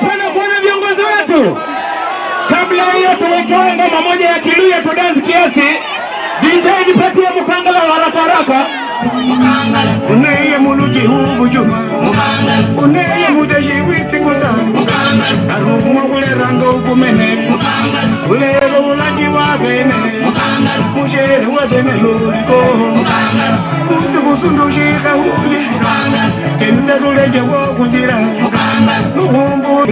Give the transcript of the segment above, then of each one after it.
Mnapenda kuona viongozi wetu? Kabla hiyo tuwekewe ngoma moja ya Kiluya tudansi kiasi. DJ nipatie mukangala haraka haraka. Uneye muluji hubujuma uneye mudeshi witsinguza arumwa kuleranga ukumene ulelo ulaji wa bene mushere wa bene luliko usikusundujika huye kenseruleje wokunjira luhumbu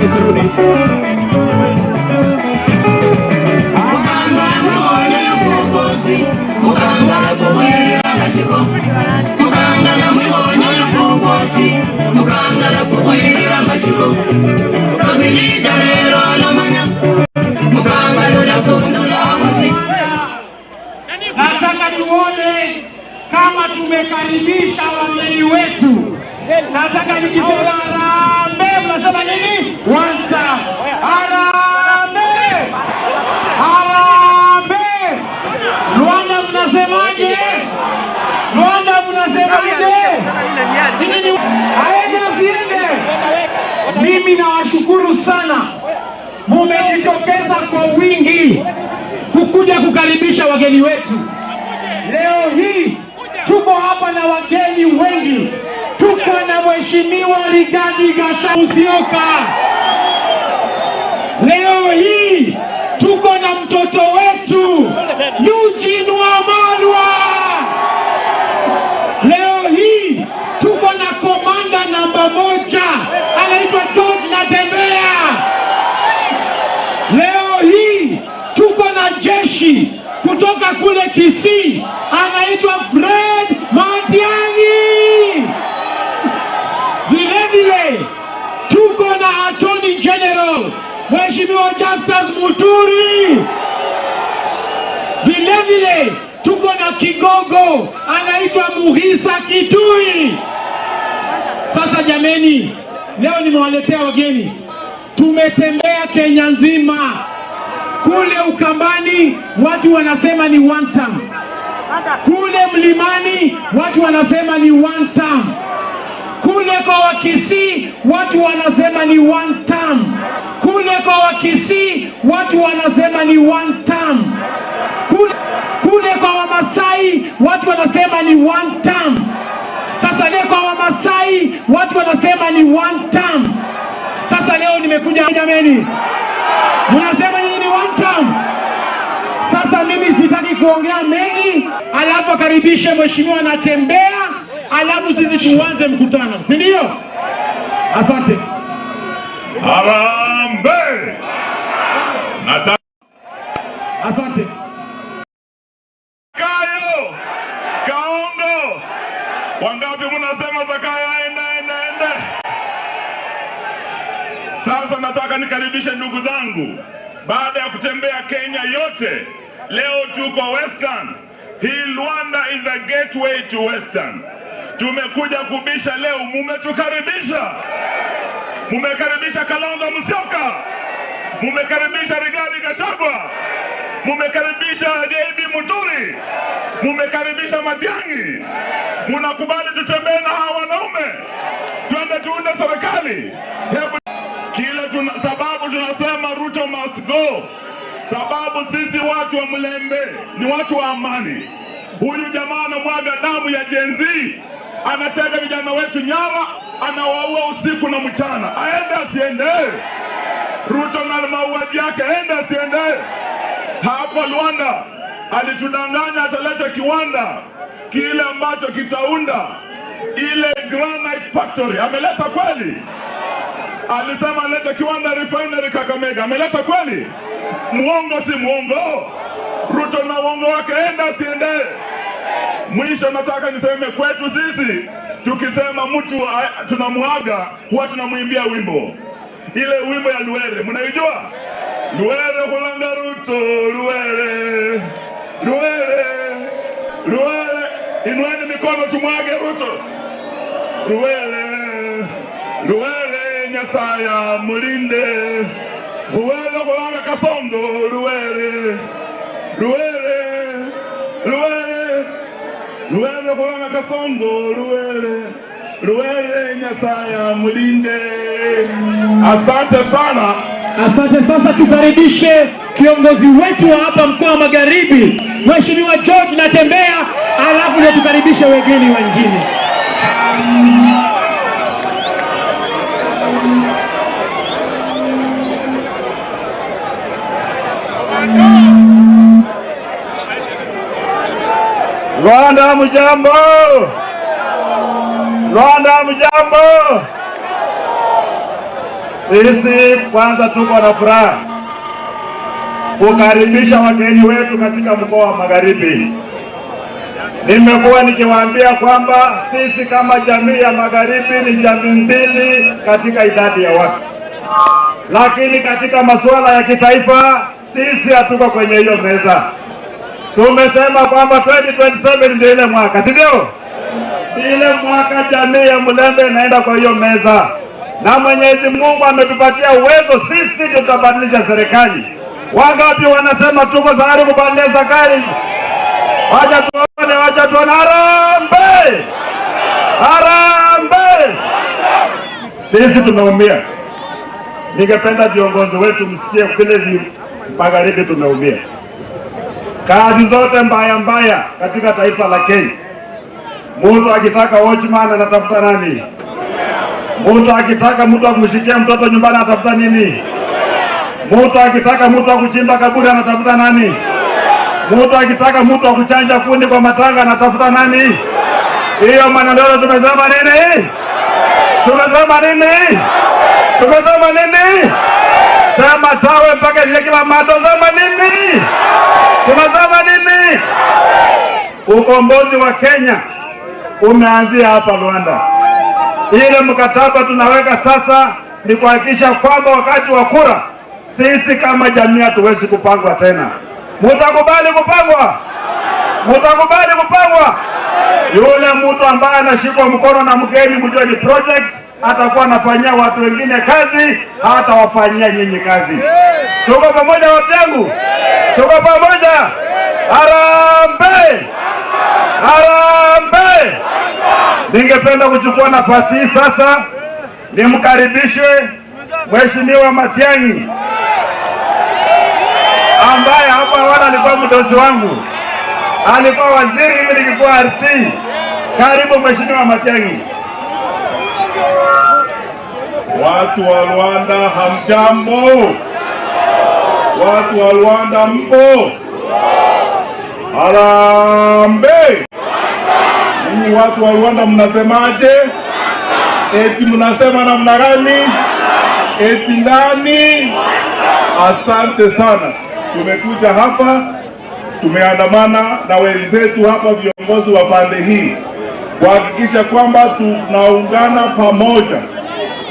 Nataka tuone kama tumekaribisha wageni wetu. Nataka nikisema harambee, mnasema nini? One time. Harambee! Harambee! Rwanda mnasemaje? Rwanda mnasemaje? Nini? Aende asiende? Mimi nawashukuru sana, mumejitokeza kwa wingi kukuja kukaribisha wageni wetu. Leo hii tuko hapa na wageni wengi. Tuko na Mheshimiwa Rigathi Gachagua Musyoka. Leo hii tuko na mtoto wetu Eugene Wamalwa. Leo hii tuko na komanda namba 1 anaitwa George Natembeya. Leo hii tuko na jeshi kutoka kule Kisii anaitwa Fred Matiang'i. Vile vile tuko na Attorney General Mheshimiwa Justus Muturi. Vile vile tuko na kigogo anaitwa Mukhisa Kituyi. Sasa jameni, leo nimewaletea wageni. Tumetembea Kenya nzima. Kule Ukambani watu wanasema ni one term. Kule Mlimani watu wanasema ni one term. Kule kwa Wakisii watu wanasema ni one term. Kule kwa Wakisii watu wanasema ni one term. Kule kwa Wamasai watu wanasema ni one term. Sasa leo kwa Wamasai watu wanasema ni one term. Sasa leo nimekuja jameni, mnasema nyinyi ni one term. Sasa mimi sitaki kuongea mengi, alafu akaribishe Mheshimiwa Natembeya, alafu sisi tuanze mkutano, si ndio? Asante. Harambee! Nataka Asante. Kayo Kaongo, wangapi mnasema Zakayo aende aende aende? Sasa nataka nikaribishe ndugu zangu. Baada ya kutembea Kenya yote, leo tuko Western. Hii Luanda is the gateway to Western. Tumekuja kubisha leo, mumetukaribisha. Mumekaribisha Kalonzo Musyoka, mumekaribisha Rigathi Gachagua, mumekaribisha JB Muturi, mumekaribisha Matiang'i. Munakubali tutembee na hawa wanaume, twende tuunde serikali. Hebu kile tuna, sababu tunasema Ruto must go, sababu sisi watu wa Mlembe ni watu wa amani. Huyu jamaa anamwaga damu ya Gen Z, anatega vijana wetu nyara, anawaua usiku na mchana. Aende asiende? Ruto na mauaji yake, aende asiende? Hapo Luanda alitudanganya ataleta kiwanda kile ambacho kitaunda ile granite factory. Ameleta kweli? Alisema alete kiwanda refinery Kakamega, ameleta kweli? Muongo si muongo? Ruto na uongo wake, enda asiende? Mwisho nataka niseme kwetu sisi, tukisema mtu tunamuaga huwa tunamwimbia wimbo, ile wimbo ya Luere, mnaijua? Luere kulanga Ruto, Luere, Luere, Luere. Inueni mikono tumwage Ruto. Luere, Luere, Nyasaya mulinde. Luere kulanga Kasongo, Luere, Luere, Luere, Luere kulanga Kasongo, Luere, Luere, Nyasaya mulinde. Asante sana. Asante. Sasa tukaribishe kiongozi wetu wa hapa mkoa wa Magharibi, Mheshimiwa George Natembeya, alafu ndio tukaribishe wageni wengine. Rwanda mjambo! Rwanda mjambo! Sisi kwanza tuko na furaha kukaribisha wageni wetu katika mkoa wa Magharibi. Nimekuwa nikiwaambia kwamba sisi kama jamii ya Magharibi ni jamii mbili katika idadi ya watu, lakini katika masuala ya kitaifa sisi hatuko kwenye hiyo meza. Tumesema kwamba 2027 ndio ile mwaka, si ndio? Ile mwaka jamii ya Mulembe inaenda kwa hiyo meza, na Mwenyezi Mungu ametupatia uwezo, sisi ndio tutabadilisha serikali. Wangapi wanasema tuko tayari kubadilisha serikali? Wacha tuone, wacha tuone. Harambee! Harambee! Sisi tumeumia. Ningependa viongozi wetu msikie vile Magharibi tumeumia. Kazi zote mbaya mbaya katika taifa la Kenya, mtu akitaka watchman anatafuta nani? Mtu akitaka mtu akumshikia mtoto nyumbani anatafuta nini? Mtu akitaka mtu akuchimba kaburi anatafuta nani? Mtu akitaka mtu akuchanja kundi kwa matanga anatafuta nani? Hiyo maneno tumesema nini? Tumesema nini? Tumesema nini? Sema tawe mpaka kila mado, sema nini? Tunasema nini? Ukombozi wa Kenya umeanzia hapa Rwanda. Ile mkataba tunaweka sasa ni kuhakikisha kwamba wakati wa kura sisi kama jamii hatuwezi kupangwa tena. Mutakubali kupangwa? Mutakubali kupangwa? Yule mtu ambaye anashikwa mkono na mgeni, mjue ni project, atakuwa anafanyia watu wengine kazi, hatawafanyia nyinyi kazi. Tuko pamoja watu wangu? Tuko pamoja? Harambee! Harambee! Ningependa kuchukua nafasi hii sasa nimkaribishe Mheshimiwa Matiang'i ambaye hapa awali alikuwa mdosi wangu, alikuwa waziri, mimi nilikuwa RC. Karibu Mheshimiwa Matiang'i. Watu wa Rwanda hamjambo? Watu wa Rwanda mpo? Harambee! Ninyi watu wa Rwanda mnasemaje? Eti mnasema namna gani? Eti nani? Asante sana. Tumekuja hapa, tumeandamana na wenzetu hapa viongozi wa pande hii kuhakikisha kwamba tunaungana pamoja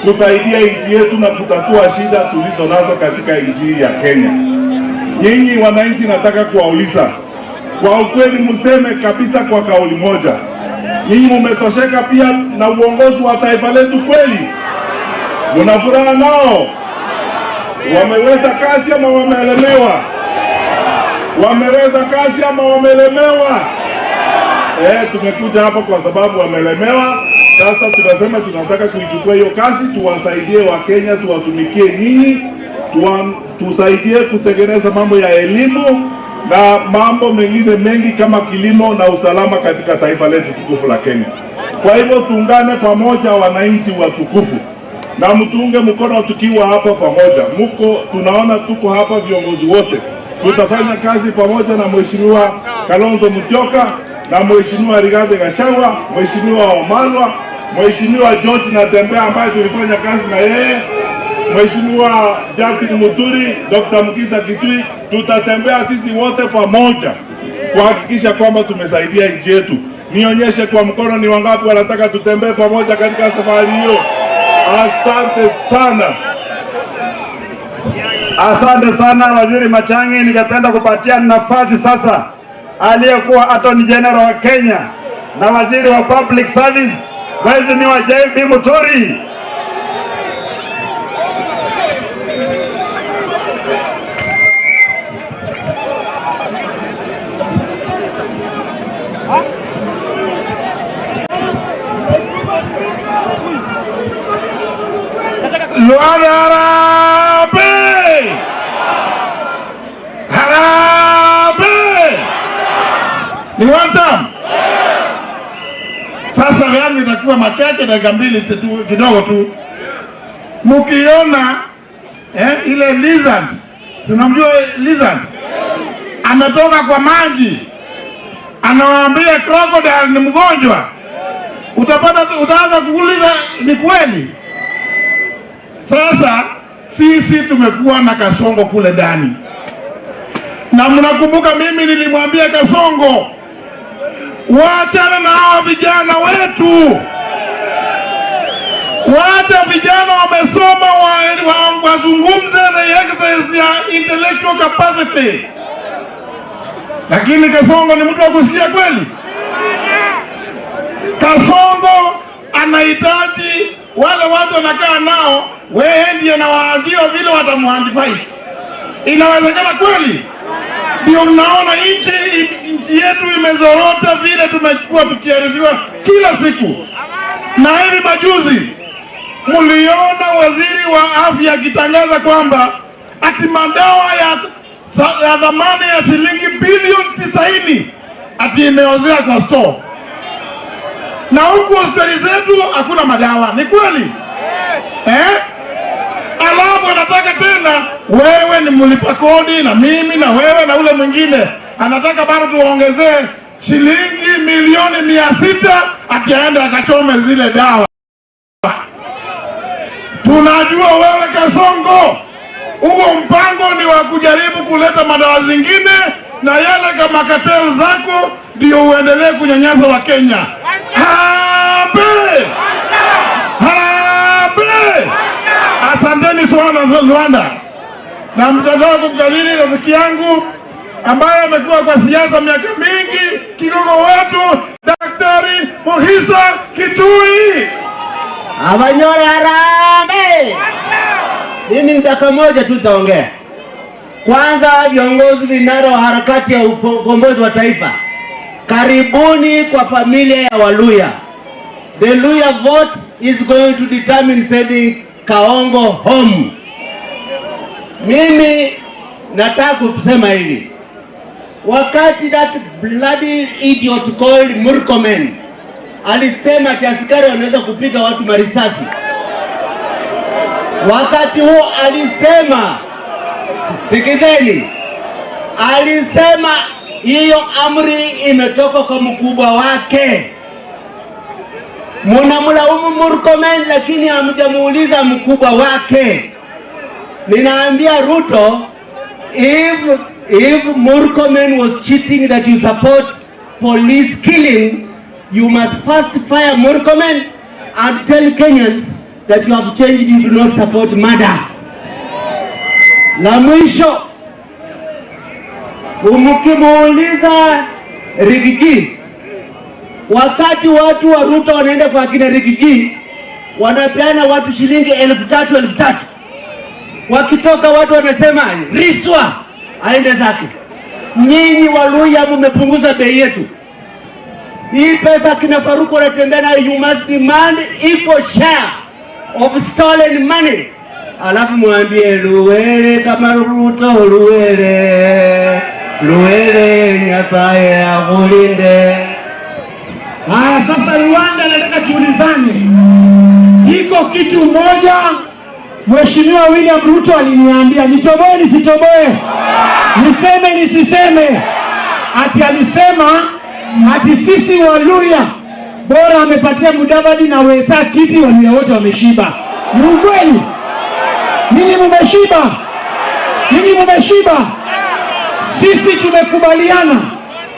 kusaidia nchi yetu na kutatua shida tulizo nazo katika nchi hii ya Kenya. Nyinyi wananchi, nataka kuwauliza kwa ukweli, mseme kabisa kwa kauli moja, nyinyi mumetosheka pia na uongozi wa taifa letu kweli? Mna furaha nao? Wameweza kazi ama wameelemewa? Wameweza kazi ama wamelemewa? Tumekuja hapa kwa sababu wamelemewa. Sasa tunasema tunataka kuichukua hiyo kazi, tuwasaidie Wakenya, tuwatumikie nyinyi, tusaidie kutengeneza mambo ya elimu na mambo mengine mengi kama kilimo na usalama katika taifa letu tukufu la Kenya. Kwa hivyo tuungane pamoja wananchi watukufu, na mtuunge mkono tukiwa hapa pamoja. Muko tunaona tuko hapa viongozi wote, tutafanya kazi pamoja na Mheshimiwa Kalonzo Musyoka na Mheshimiwa Rigathi Gachagua, Mheshimiwa Wamalwa, Mheshimiwa George Natembeya ambaye tulifanya kazi na yeye, Mheshimiwa Justin Muturi, Dr. Mukisa Kitui. Tutatembea sisi wote pamoja kuhakikisha kwamba tumesaidia nchi yetu. Nionyeshe kwa mkono ni wangapi wanataka tutembee pamoja katika safari hiyo. Asante sana. Asante sana Waziri Matiang'i. Ningependa kupatia nafasi sasa aliyekuwa Attorney General wa Kenya na Waziri wa Public Service, Mheshimiwa JB Muturi. Luanda harambee! Harambee! Ni one time. Sasa yangu itakuwa machache, dakika 2 tu, kidogo tu. Mkiona ile lizard, si unamjua lizard? Ametoka kwa maji, anawaambia crocodile ni mgonjwa, utaanza kuuliza ni kweli? Sasa sisi tumekuwa na Kasongo kule ndani, na mnakumbuka mimi nilimwambia Kasongo, waachana na hawa vijana wetu, wacha vijana wamesoma wazungumze, they exercise their intellectual capacity. Lakini Kasongo ni mtu wa kusikia kweli? Kasongo anahitaji wale watu wanakaa nao, wewe ndiye anawaambia vile watamuadvise. Inawezekana kweli? Ndio mnaona nchi yetu imezorota vile tumekuwa tukiarifiwa kila siku. Na hivi majuzi mliona waziri wa afya akitangaza kwamba ati madawa ya thamani ya shilingi bilioni 90 ati imeozea kwa store, na huku hospitali zetu hakuna madawa. Ni kweli eh? Alafu anataka tena, wewe ni mlipa kodi na mimi na wewe na ule mwingine, anataka bado tuongezee shilingi milioni 600 ati aende akachome zile dawa. Tunajua wewe Kasongo, huo mpango ni wa kujaribu kuleta madawa zingine na yale kama cartel zako ndio uendelee kunyanyasa Wakenya. Harambee! Harambee! Asanteni sana Luanda. Na mtazamo kumkariri rafiki yangu ambaye amekuwa kwa siasa miaka mingi, kigogo wetu Daktari Mukhisa Kituyi. Abanyore harambee! Mimi ni dakika moja tu nitaongea. Kwanza, viongozi vinara wa harakati ya ukombozi wa taifa, karibuni kwa familia ya Waluya. The Luya vote is going to determine sending Kaongo home. Mimi nataka kusema hivi, wakati that bloody idiot called Murkomen alisema ati askari wanaweza kupiga watu marisasi, wakati huo alisema, sikizeni, alisema hiyo amri imetoka kwa mkubwa wake. Munamlaumu Murkomen, lakini hamjamuuliza mkubwa wake. Ninaambia Ruto, if Murkomen was cheating that you support police killing, you must first fire Murkomen and tell Kenyans that you have changed, you do not support murder. La mwisho, mkimuuliza Riggy G, wakati watu wa Ruto wanaenda kwa akina Riggy G, wanapeana watu shilingi 3,000 3,000. Wakitoka watu wanasema riswa aende zake. Nyinyi Waluya mmepunguza bei yetu. Hii pesa kina Faruku wanatembea nayo, you must demand equal share of stolen money. Alafu mwambie Luwele kama Ruto, Luwele, Luwele, Nyasaye akulinde. Haya, sasa Luanda, nataka tuulizane, iko kitu moja Mheshimiwa William Ruto aliniambia, nitoboe nisitoboe, niseme nisiseme, ati alisema ati sisi Waluya bora amepatia Mudavadi na Weta kiti, Waluya wote wameshiba. Ni ukweli? Ninyi mumeshiba? Ninyi mumeshiba? Sisi tumekubaliana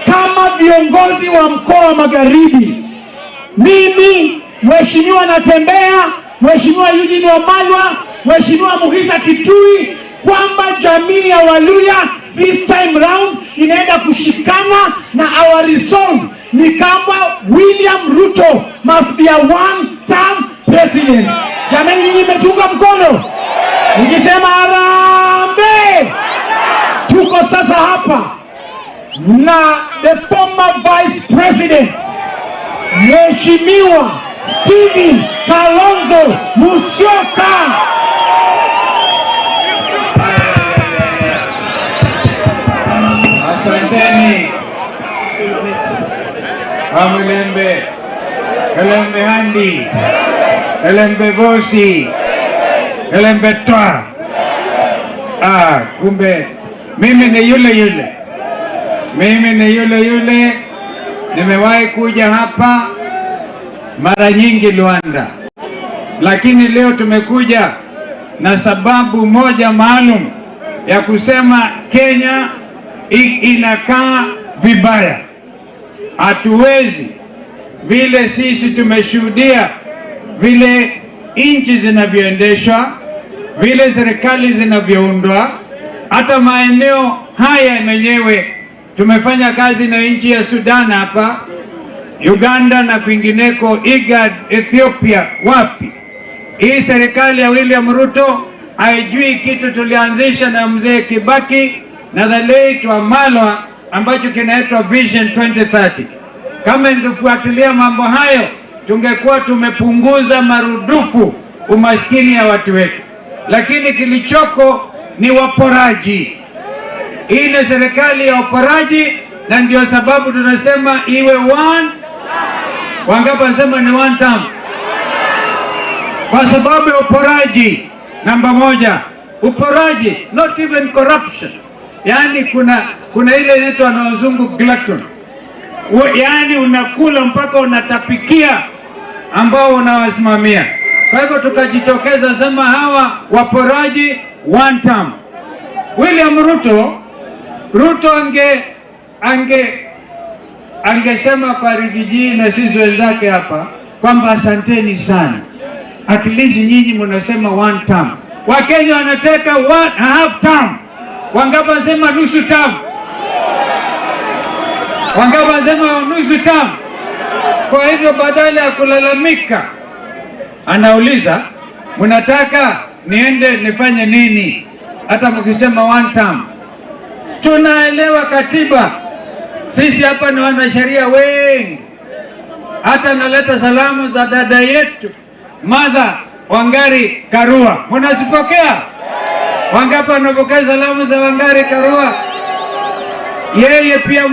kama viongozi wa mkoa wa Magharibi, mimi Mheshimiwa Natembeya, Mheshimiwa Eugene Wamalwa, Mheshimiwa Mukhisa Kituyi, kwamba jamii ya Waluya this time round inaenda kushikana na our resolve ni kama William Ruto must be a one term president. Jamani, nyinyi mmetunga mkono nikisema harambee? Tuko sasa hapa na the former vice president Mheshimiwa Stephen Kalonzo Musyoka. Asanteni Wamulembe, Elembe Handi, Elembe Vosi, Elembe Twa. Ah, kumbe mimi ni yule yule, mimi ni yule yule. Nimewahi kuja hapa mara nyingi Luanda, lakini leo tumekuja na sababu moja maalum ya kusema Kenya inakaa vibaya. Hatuwezi vile sisi tumeshuhudia vile nchi zinavyoendeshwa, vile serikali zinavyoundwa, hata maeneo haya yenyewe. Tumefanya kazi na nchi ya Sudan hapa, Uganda na kwingineko, IGAD, Ethiopia, wapi. Hii serikali ya William Ruto haijui kitu tulianzisha na mzee Kibaki na the late Wamalwa ambacho kinaitwa Vision 2030. Kama ingefuatilia mambo hayo, tungekuwa tumepunguza marudufu umaskini ya watu wetu, lakini kilichoko ni waporaji. Hii ni serikali ya waporaji, na ndio sababu tunasema iwe one. Wangapi wanasema ni one term? Kwa sababu ya uporaji. Namba moja, uporaji, not even corruption. Yaani kuna ile inaitwa na wazungu glutton, yaani unakula mpaka unatapikia ambao unawasimamia. Kwa hivyo tukajitokeza sema hawa waporaji one term. William Ruto angesema kwa Riggy G na sisi wenzake hapa kwamba asanteni sana, at least nyinyi mnasema one term. Wakenya wanataka one half term. Wangapi wanasema nusu term? Wangapi wanasema nusu term? Kwa hivyo badala ya kulalamika, anauliza mnataka niende nifanye nini? Hata mkisema one term, tunaelewa katiba. Sisi hapa ni wanasheria wengi. Hata naleta salamu za dada yetu Martha Wangari Karua, mnazipokea? Wangapi wanapokea salamu za Wangari Karua? Yeye pia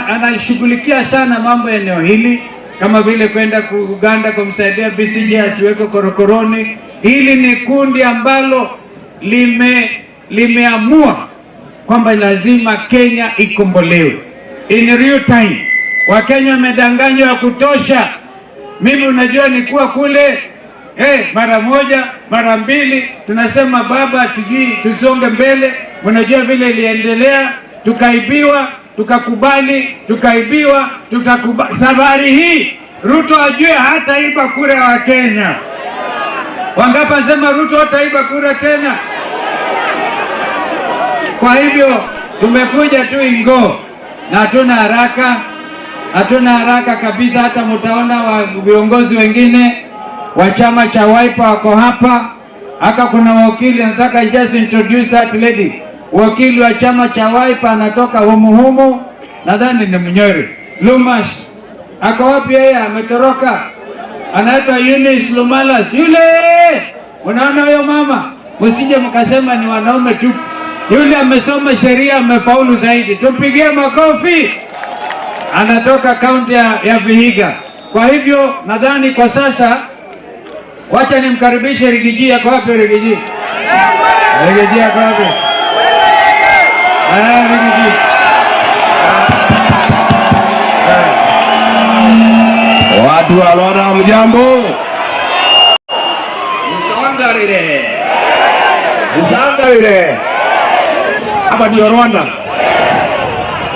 anashughulikia sana mambo ya eneo hili, kama vile kwenda Uganda kumsaidia BCJ asiwekwe korokoroni. Hili ni kundi ambalo limeamua kwamba lazima Kenya ikombolewe in real time. Wakenya wamedanganywa ya kutosha. Mimi unajua nikuwa kule mara moja mara mbili, tunasema baba, sijui tusonge mbele. Unajua vile iliendelea, tukaibiwa, tukakubali, tukaibiwa, tutakubali. Safari hii Ruto ajue hataiba kura wa Kenya. Wangapi wanasema Ruto hataiba kura tena? Kwa hivyo tumekuja tu Ingo na hatuna haraka, hatuna haraka kabisa. Hata mtaona wa viongozi wengine wa chama cha Wiper wako hapa. Haka kuna wakili, nataka just introduce that lady. Wakili wa chama cha Wiper anatoka humu humu, nadhani ni Mnyori. Lumas ako wapi yeye? Ametoroka. Anaitwa Eunice Lumalas. Yule unaona huyo mama, msije mkasema ni wanaume tu. Yule amesoma sheria, amefaulu zaidi, tumpigie makofi. Anatoka kaunti ya Vihiga. Kwa hivyo nadhani kwa sasa wacha nimkaribishe Riggy G. Ako wapi Riggy G? Riggy G ako wapi? Riggy G. Watu wa Lwanda mjambo? Msangarire. Msangarire. Hapa ndio Rwanda.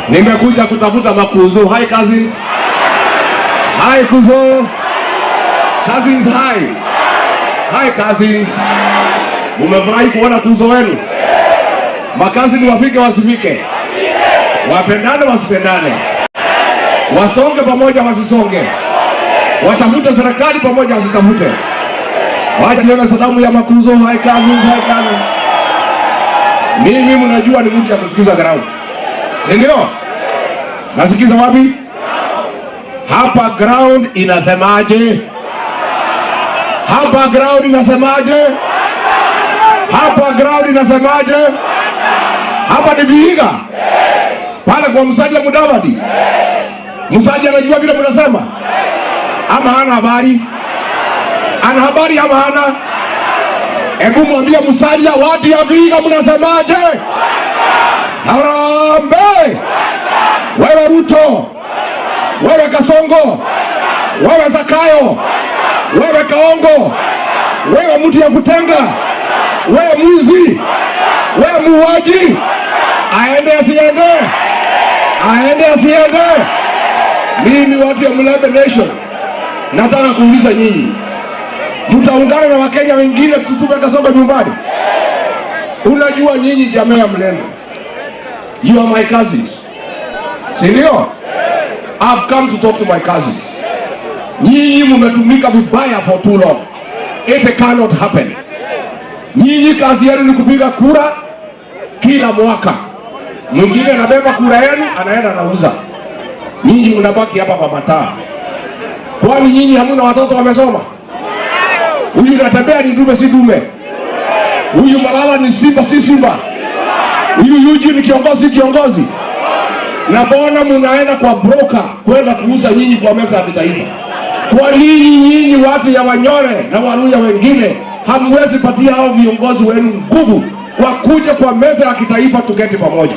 Nimekuja kutafuta makuzo. Hi cousins. Hi kuzo. Cousins hi. Hi cousins. Mumefurahi kuona kuzo wenu? Makazi wafike wasifike? Wapendane wasipendane? Wasonge pamoja wasisonge? Watafute serikali pamoja wasitafute? Wacha nione salamu ya makuzo. Hi cousins, hi cousins. Mimi mnajua ni mtu ya kusikiza ground. Si ndio? Nasikiza wapi? Hapa ground inasemaje? Hapa ground inasemaje? Hapa ground inasemaje? Hapa ni Vihiga. kwa Musalia Mudavadi? Musalia anajua vile mnasema? Ama hana habari? Ana habari ama hana? Hebu mwambie Musalia, watu ya Vihiga mnasemaje? Harambee! Wewe Ruto, wewe Kasongo, wewe Zakayo, wewe Kaongo, wewe mtu ya kutenga, wewe mwizi, wewe muuaji, aende asiende? Aende asiende? Mimi watu ya Mulembe Nation nataka kuuliza nyinyi, mtaungana na Wakenya wengine tutupe Kasongo nyumbani? Unajua nyinyi jamaa ya Mulembe, you are my cousins, si ndio? I've come to talk to my cousins. Nyinyi mmetumika vibaya for too long. It cannot happen. Nyinyi kazi yenu ni kupiga kura kila mwaka. Mwingine anabeba kura yenu anaenda anauza. Nyinyi mnabaki hapa kwa mataa. Kwani nyinyi hamuna watoto wamesoma? Huyu anatembea ni dume si dume. Huyu Malala ni simba si simba. Huyu Eugene ni kiongozi si kiongozi. Na mbona mnaenda kwa broker kwenda kuuza nyinyi kwa meza ya kitaifa? Kwa nini nyinyi watu ya Wanyore na Waluya wengine hamwezi patia hao viongozi wenu nguvu wakuje kwa meza ya kitaifa tuketi pamoja?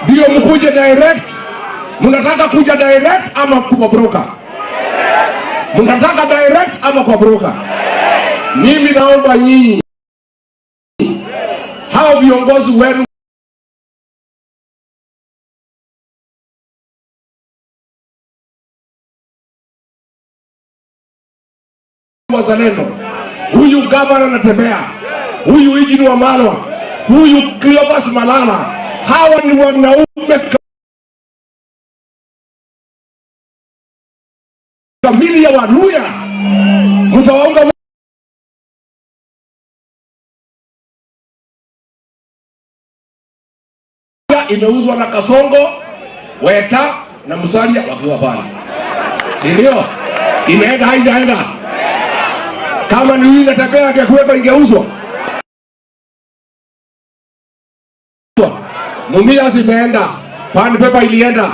Ndio mkuje direct. Mnataka kuja direct ama kwa broker? Mnataka direct ama kwa broker? Mimi naomba nyinyi hao viongozi wenu wazalendo, huyu gavana anatembea, huyu Eugene Wamalwa, huyu Cleophas Malala, hawa ni wanaume kamili ya Waluya. Mtawaunga imeuzwa na Kasongo, Weta na Musalia wakiwa pale, si ndio? Imeenda haijaenda? Kama ni huyu natembea angekuweko ingeuzwa. Mumias imeenda, Pan Paper ilienda.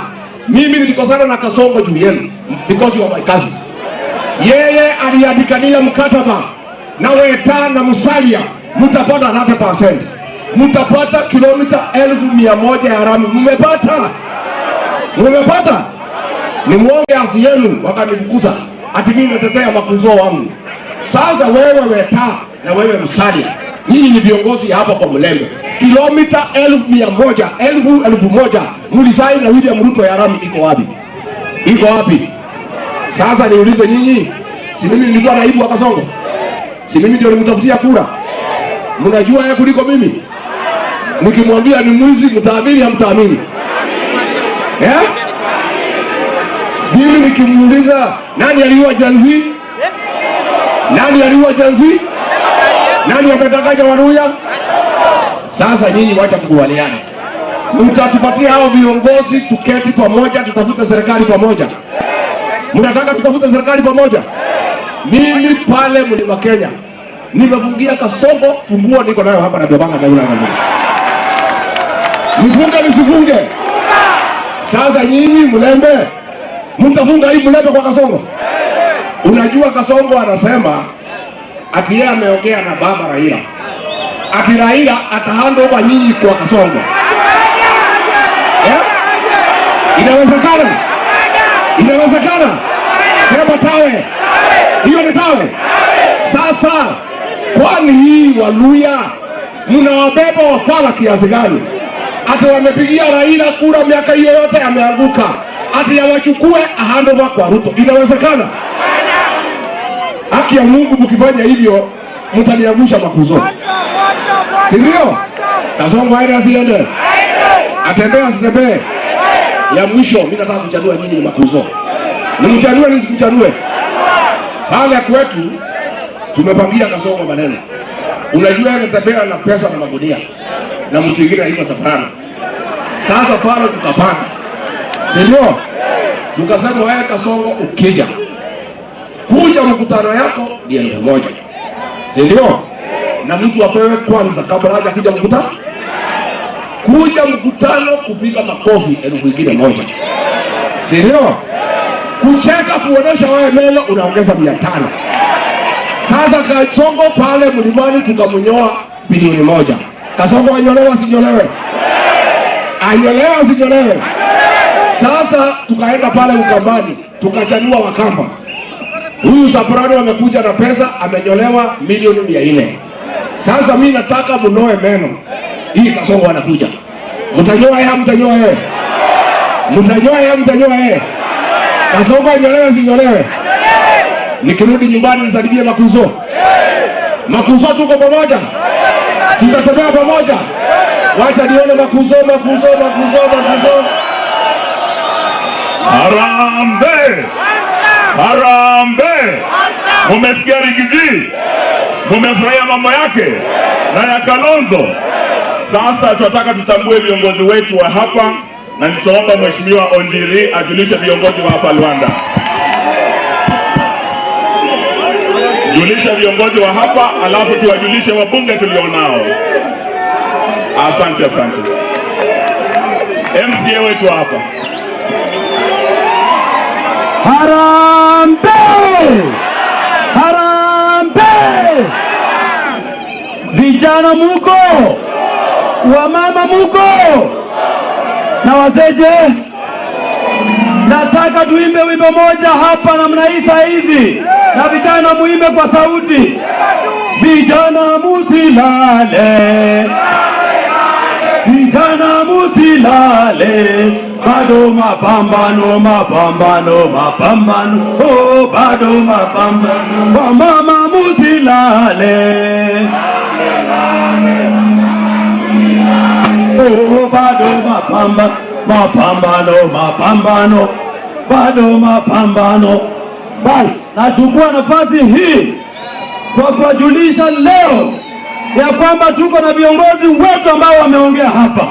Mimi nilikosana na Kasongo juu yenu because you are my cousin. Yeye aliandikania mkataba na Weta na Musalia, mtapata 30%. Mtapata kilomita 1,100 ya rami. Mmepata? Mmepata? Ni muonge asi yenu wakanifukuza ati mimi natetea makuzo wangu. Sasa wewe Weta na wewe Musalia, nyinyi ni viongozi hapa kwa Mulembe. Kilomita 1,100, 1,000 mlisaini na William Ruto ya rami iko wapi? Iko wapi? Sasa niulize nyinyi, si mimi nilikuwa naibu wa Kasongo? Si mimi ndio nilimtafutia kura? Mnajua yeye kuliko mimi? Nikimwambia ni mwizi mtaamini hamtaamini? Eh? Mimi nikimuuliza nani aliua Janzi? Nani aliua Janzi? Nani akatakaja Waluya? Sasa nyinyi wacha tukubaliane. Mtatupatia hao viongozi tuketi pamoja, tutafute serikali pamoja. Mnataka tutafute serikali pamoja? Mimi pale Mlima Kenya nimefungia Kasongo funguo niko nayo hapa na bebanga na yule anafunga. Nifunge nisifunge? Sasa nyinyi Mulembe mtafunga hii Mulembe kwa Kasongo? Unajua Kasongo anasema ati yeye ameongea na baba Raila, ati Raila atahand over nyinyi kwa Kasongo. Eh? Inawezekana? Inawezekana? Sema tawe. Hiyo ni tawe. Sasa kwani hii Waluya mnawabeba wafala kiasi gani? Ati wamepigia Raila kura miaka hiyo yote ameanguka, ati yawachukue hand over kwa Ruto. Inawezekana? Haki ya Mungu, mkifanya hivyo mtaniangusha makuzo, si ndio? Kasongo aende asiende? Atembee asitembee? Ya mwisho mimi nataka kuchanua nyinyi ni makuzo. Nimchanue nisikuchanue? Pale kwetu tumepangia Kasongo maneno. Unajua anatembea na pesa na magunia na mtu mwingine alikuwa safari. Sasa pale tukapanga, si ndio? Tukasema wewe Kasongo ukija kuja mkutano yako ni 1,000, si ndio? Na mtu apewe kwanza kabla haja kuja mkutano. Kuja mkutano kupiga makofi 1000, si ndio? Kucheka kuonesha wewe meno unaongeza 500. Sasa Kasongo pale mlimani tukamnyoa 1 bilioni. Kasongo anyolewa sinyolewe? Anyolewa sinyolewe? Sasa tukaenda pale Ukambani tukachanua Wakamba. Huyu Soprano amekuja na pesa, amenyolewa milioni 400. Sasa mi nataka munoe meno hii. Kasongo anakuja, mtanyoa yeye, mtanyoa yeye, mtanyoa yeye, mtanyoa yeye. Kasongo anyolewe sinyolewe? Nikirudi nyumbani nisalimie Makuzo. Makuzo, tuko pamoja, tutatembea pamoja. Wacha nione Makuzo, Makuzo, Makuzo, Makuzo. Harambee! Harambee! Mumesikia Riggy G? Mumefurahia mambo yake na ya Kalonzo? Sasa tunataka tutambue viongozi wetu wa hapa, na nitaomba Mheshimiwa Ondiri ajulishe viongozi wa hapa Luanda. Julisha viongozi wa hapa, alafu tuwajulishe wabunge tulionao. Asante, asante. MCA wetu hapa. Harambee! Harambee! Vijana muko, wamama muko na wazeje? Nataka tuimbe wimbo moja hapa namna hii saa hizi, na vijana muimbe kwa sauti. Vijana musilale, vijana musilale, bado mapambano, mapambano, mapambano, oh, bado mapambano. Wamama musilale, oh, bado mapambano, mapambano, mapambano, bado mapambano. Basi nachukua nafasi hii kwa kuwajulisha leo ya kwamba tuko na viongozi wetu ambao wameongea hapa.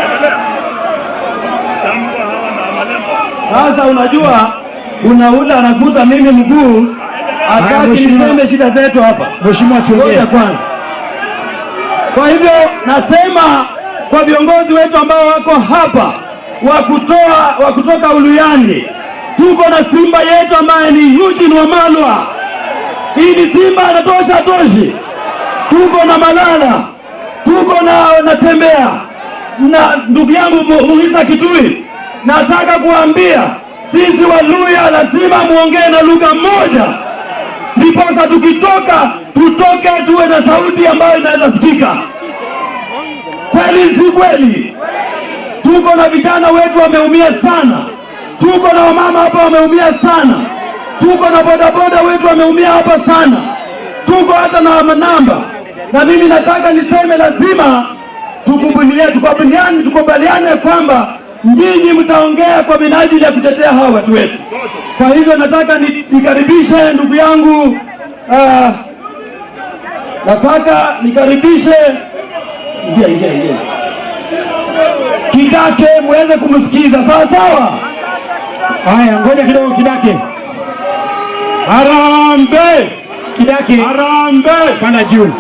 Endelea. Tambua hawa na Malema. Sasa unajua kuna ule anagusa mimi mguu, hataki Mheshimiwa. niseme shida zetu hapa. Mheshimiwa, tuongee. Ngoja kwanza. Kwa hivyo nasema kwa viongozi wetu ambao wako hapa wa kutoka Uluyani, tuko na simba yetu ambaye ni Eugene Wamalwa. Hii ni simba anatosha toshi. Tuko na Malala, tuko na Natembeya na ndugu yangu Mukhisa Kituyi. Nataka kuambia sisi Waluya lazima muongee na lugha moja, ndiposa tukitoka tutoke tuwe na sauti ambayo inaweza sikika. Kweli si kweli? Tuko na vijana wetu wameumia sana, tuko na wamama hapa wameumia sana, tuko na bodaboda wetu wameumia hapa sana, tuko hata na manamba. Na mimi nataka niseme lazima tukubaliane, tukubaliane, tukubaliane kwamba nyinyi mtaongea kwa minajili ya kutetea hawa watu wetu. Kwa hivyo nataka nikaribishe ndugu yangu nataka nikaribishe, ingia, ingia, ingia, Kidake muweze kumsikiza sawa sawa. Haya, ngoja kidogo Kidake. Harambee! Kidake, Harambee! panda juu.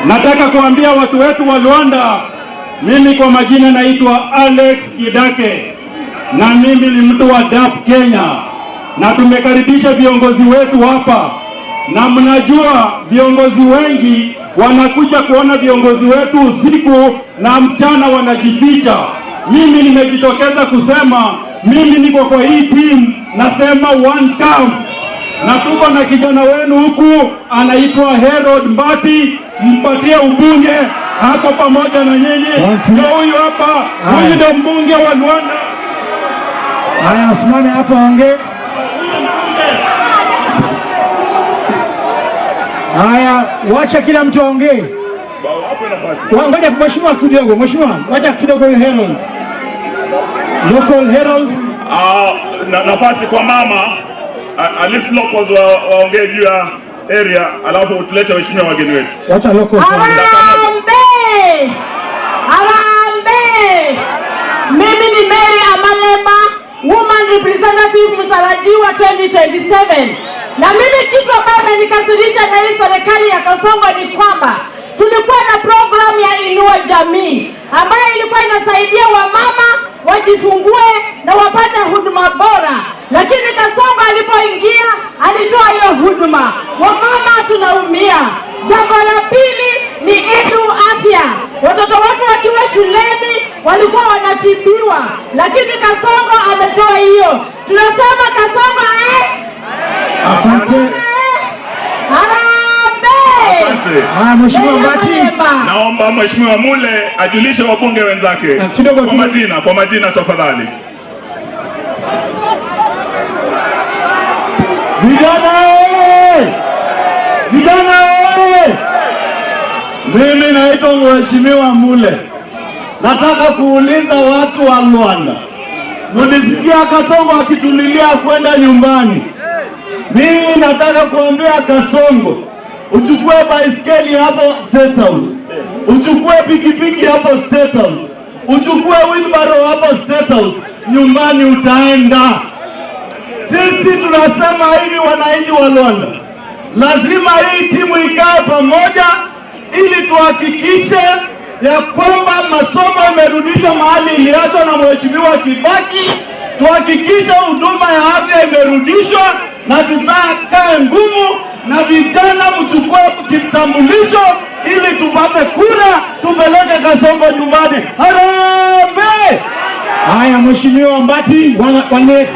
Nataka kuambia watu wetu wa Luanda, mimi kwa majina naitwa Alex Kidake na mimi ni mtu wa DAP Kenya, na tumekaribisha viongozi wetu hapa, na mnajua viongozi wengi wanakuja kuona viongozi wetu usiku na mchana wanajificha. Mimi nimejitokeza kusema mimi niko kwa hii team, nasema one term na tuko na kijana wenu huku anaitwa Herod Mbati, mpatie ubunge, ako pamoja na nyinyi. One, two. Ndio huyu hapa, huyu ndio mbunge wa Luanda. Haya, asimame hapo aongee. Haya, wacha kila mtu aongee. Wape nafasi. Ngoja mheshimiwa kidogo, mheshimiwa, wacha kidogo huyo Herald. Local Herald. Ah, nafasi kwa mama, at least locals waongee juu ya area, alafu tulete waheshimiwa wageni wetu. Wacha locals waongee. Harambee! Harambee! Mimi ni Mary Amalema, woman representative mtarajiwa 2027. Na mimi kitu ambayo imenikasirisha na hii serikali ya Kasongo ni kwamba tulikuwa na programu ya Inua Jamii ambayo ilikuwa inasaidia wamama wajifungue na wapate huduma bora, lakini Kasongo alipoingia alitoa hiyo huduma, wamama tunaumia. Jambo la pili ni Edu Afya, watoto wetu wakiwa shuleni walikuwa wanatibiwa, lakini Kasongo ametoa hiyo. Tunasema Kasongo Asante. Harambee! Asante. Haya, Mheshimiwa Mbati. Naomba Mheshimiwa Mule ajulishe wabunge wenzake Kidogo kwa tu. majina, kwa majina tafadhali. Vijana oye! Vijana oye! Mimi naitwa Mheshimiwa Mule. Nataka kuuliza watu wa Luanda, mulisikia Kasongo akitulilia kwenda nyumbani. Mimi nataka kuambia Kasongo, uchukue baiskeli hapo State House, uchukue pikipiki hapo State House, uchukue wheelbarrow hapo State House, nyumbani utaenda. Sisi tunasema hivi, wananchi wa Luanda, lazima hii timu ikae pamoja ili tuhakikishe ya kwamba masomo imerudishwa mahali iliachwa na Mheshimiwa Kibaki, tuhakikishe huduma ya afya imerudishwa, na tutakae ngumu na vijana, mchukue kitambulisho ili tupate kura, tupeleke Kasongo nyumbani. Harambee! Haya, Mheshimiwa Mbati, one minute.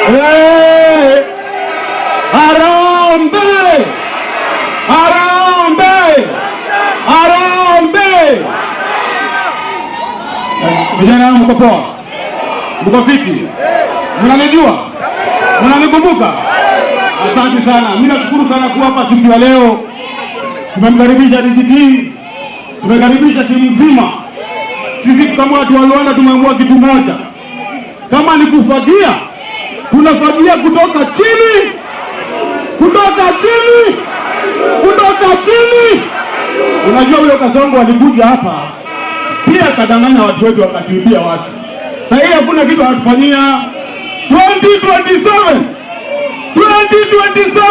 Hey! Harambee! Harambee! Harambee! Vijana wangu mko poa? Mko fiti? Mnanijua? Mnanikumbuka? Asante sana. Mimi nashukuru sana kuwa hapa siku ya leo. Tumemkaribisha DGT, tumekaribisha timu nzima. Sisi kama watu wa Luanda tumeamua kitu moja. Kama ni kufagia, tunafagia kutoka chini, kutoka chini, kutoka chini. Unajua huyo Kasongo alikuja hapa pia akadanganya watu wetu, akatuibia watu. Sasa hii hakuna kitu anatufanyia. 2027 2027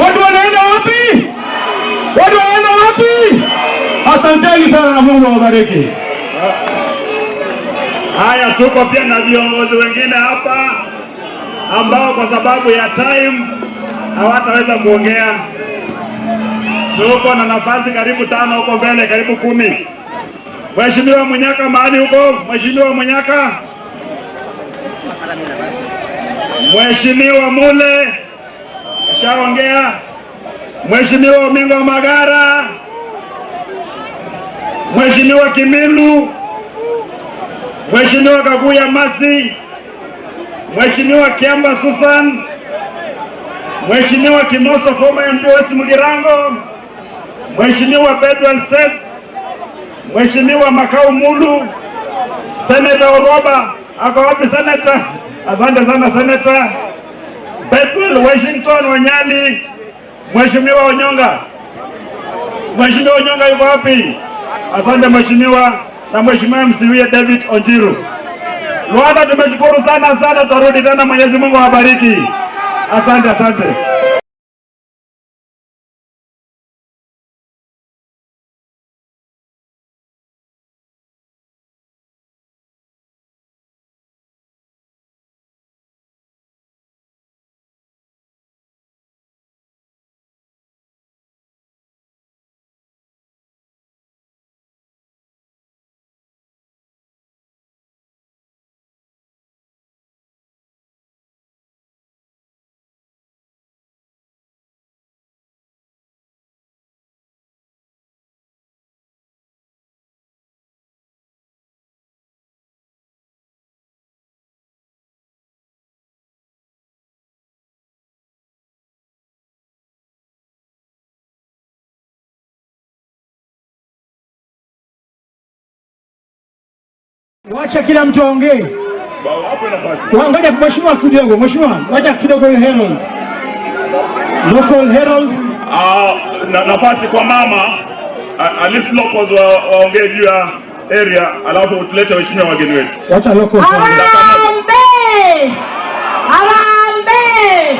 watu wanaenda wapi? Watu wanaenda wapi? Asanteni sana na Mungu awabariki. Haya, tuko pia na viongozi wengine hapa ambao kwa sababu ya time hawataweza kuongea. Tuko na nafasi karibu 5 huko mbele, karibu 10. Mheshimiwa Munyaka mahali huko, Mheshimiwa Munyaka, Mheshimiwa Mule ashaongea, Mheshimiwa Omingo Magara, Mheshimiwa Kimilu, Mheshimiwa Kaguya Masi, Mheshimiwa Kiamba Susan, Mheshimiwa Kimoso former MP West Mugirango, Mheshimiwa Bedwell Seth, Mheshimiwa Makau Mulu, Senator Oroba, ako wapi Senator? Asante sana Senator. Bethel Washington Wanyali, Mheshimiwa Onyonga. Mheshimiwa Onyonga yuko wapi? Asante Mheshimiwa, na Mheshimiwa Msiwie David Onjiru. Luanda tumeshukuru sana sana, tutarudi tena. Mwenyezi Mungu awabariki. Asante, asante. Wacha kila mtu aongee. Ngoja mheshimiwa kidogo, mheshimiwa, wacha kidogo Herald. Local Herald. Nafasi kwa mama. At least locals waongee juu ya area, alafu tulete waheshimiwa wageni wetu. Wacha locals waongee. Harambee! Harambee!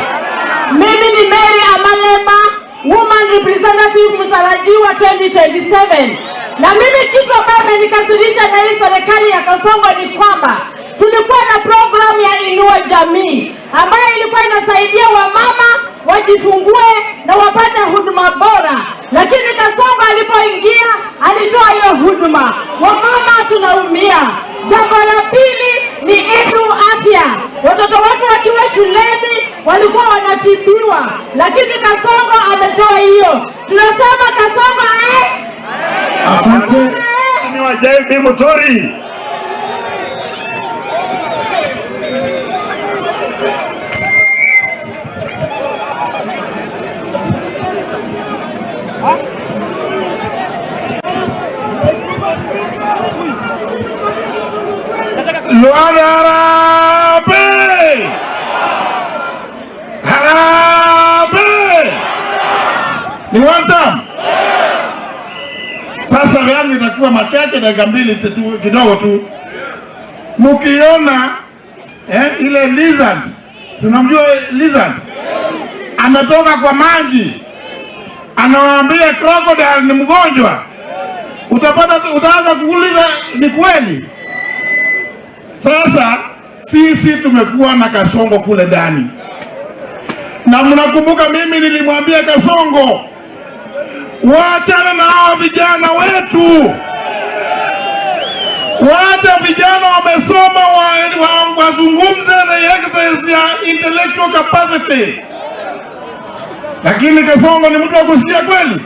Mimi ni Mary Amalema, woman representative mtarajiwa 2027. Na mimi kitu ambayo imenikasirisha na hii serikali ya Kasongo ni kwamba tulikuwa na programu ya Inua Jamii ambayo ilikuwa inasaidia wamama wajifungue na wapate huduma bora, lakini Kasongo alipoingia alitoa hiyo huduma, wamama tunaumia. Jambo la pili ni Edu Afya, watoto wetu wakiwa shuleni walikuwa wanatibiwa, lakini Kasongo ametoa hiyo. Tunasema Kasongo Asante. Mheshimiwa JB Muturi. Luanda harambee! Harambee! Ni one time. Sasa yangu itakuwa machache, dakika mbili tu, kidogo tu. Mkiona ile lizard, si unamjua lizard? Ametoka kwa maji, anawaambia crocodile ni mgonjwa. Utaanza kuuliza ni kweli? Sasa sisi tumekuwa na Kasongo kule ndani, na mnakumbuka mimi nilimwambia Kasongo, waachana na hao vijana wetu, wacha vijana wamesoma wazungumze, the exercise ya intellectual capacity. Lakini Kasongo ni mtu wa kusikia kweli?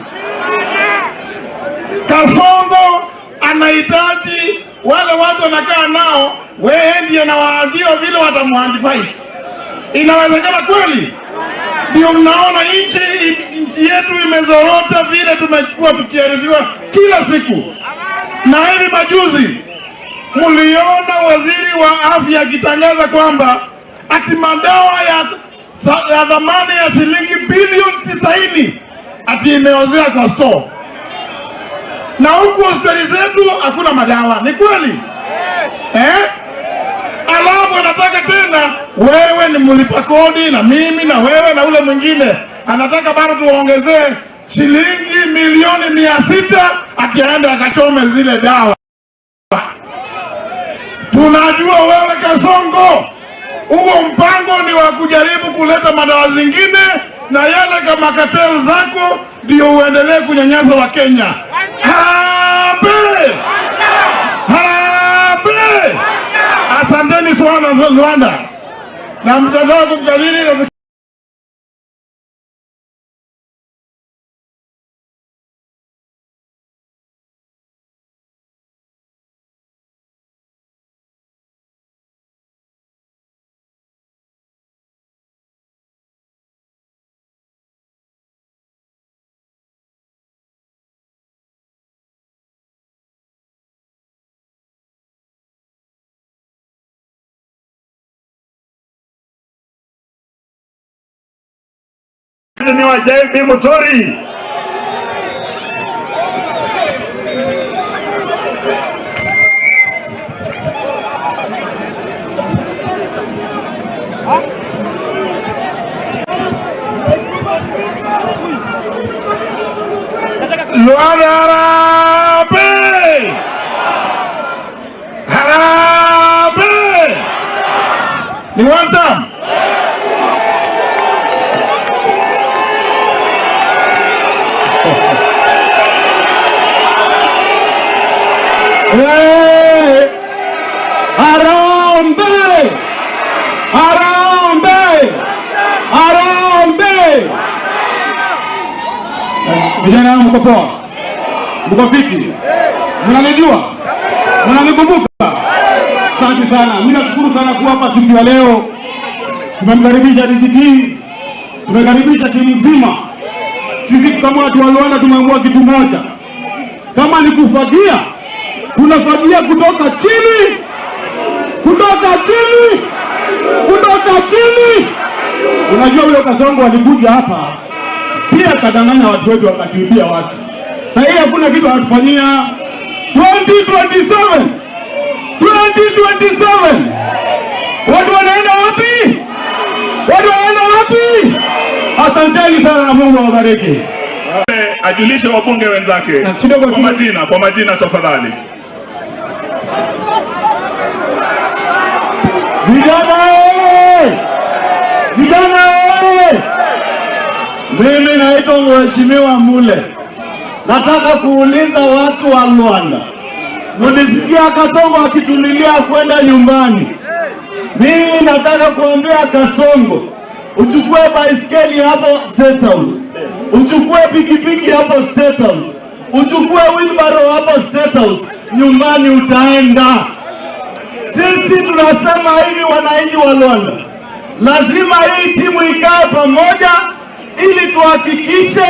Kasongo anahitaji wale watu wanakaa nao, wewe ndiye anawaambia vile watamuadvise. Inawezekana kweli? Ndio mnaona nchi yetu imezorota vile tumekuwa tukiarifiwa kila siku. Na hivi majuzi mliona waziri wa afya akitangaza kwamba ati madawa ya dhamani ya shilingi bilioni 90 ati imeozea kwa store. Na huku hospitali zetu hakuna madawa. Ni kweli? Alafu anataka tena wewe ni mlipa kodi na mimi na wewe na ule mwingine, anataka bado tuongezee shilingi milioni 600 ati aende akachome zile dawa. Tunajua wewe Kasongo, huo mpango ni wa kujaribu kuleta madawa zingine na yale kama cartel zako ndio uendelee kunyanyasa wa Kenya. Harambee! Harambee! Asanteni sana Luanda. Na mtazao kumkabili. Mheshimiwa JB Muturi. Luanda harambee! Harambee! Ni one time. Hey! Harambee! Harambee! Harambee! Vijana wangu mko poa? Mko fiti? Mnanijua? Mnanikumbuka? Asante sana. Mimi nashukuru sana kuwa hapa siku ya leo. Tumemkaribisha DGT, tumekaribisha timu nzima. Sisi kama watu wa Luanda tumeamua kitu moja. Kama ni kufagia, tunafagia kutoka chini. Kutoka chini. Kutoka chini. Unajua yule Kasongo alikuja hapa pia akadanganya watu wetu, akatuibia watu. Sasa hii hakuna kitu anatufanyia. 2027 2027 watu wanaenda wapi? Watu wanaenda wapi? Asanteni sana na Mungu awabariki. Ajulishe wabunge wenzake kwa majina tafadhali. Vijana oye! Vijana oye! Mimi naitwa Mheshimiwa Mule. Nataka kuuliza watu wa Luanda, mlisikia Kasongo akitulilia kwenda nyumbani. Mimi nataka kuambia Kasongo, uchukue baiskeli hapo State House, uchukue pikipiki hapo State House, uchukue wheelbarrow hapo State House, nyumbani utaenda. Sisi tunasema hivi, wananchi wa Luanda, lazima hii timu ikae pamoja ili tuhakikishe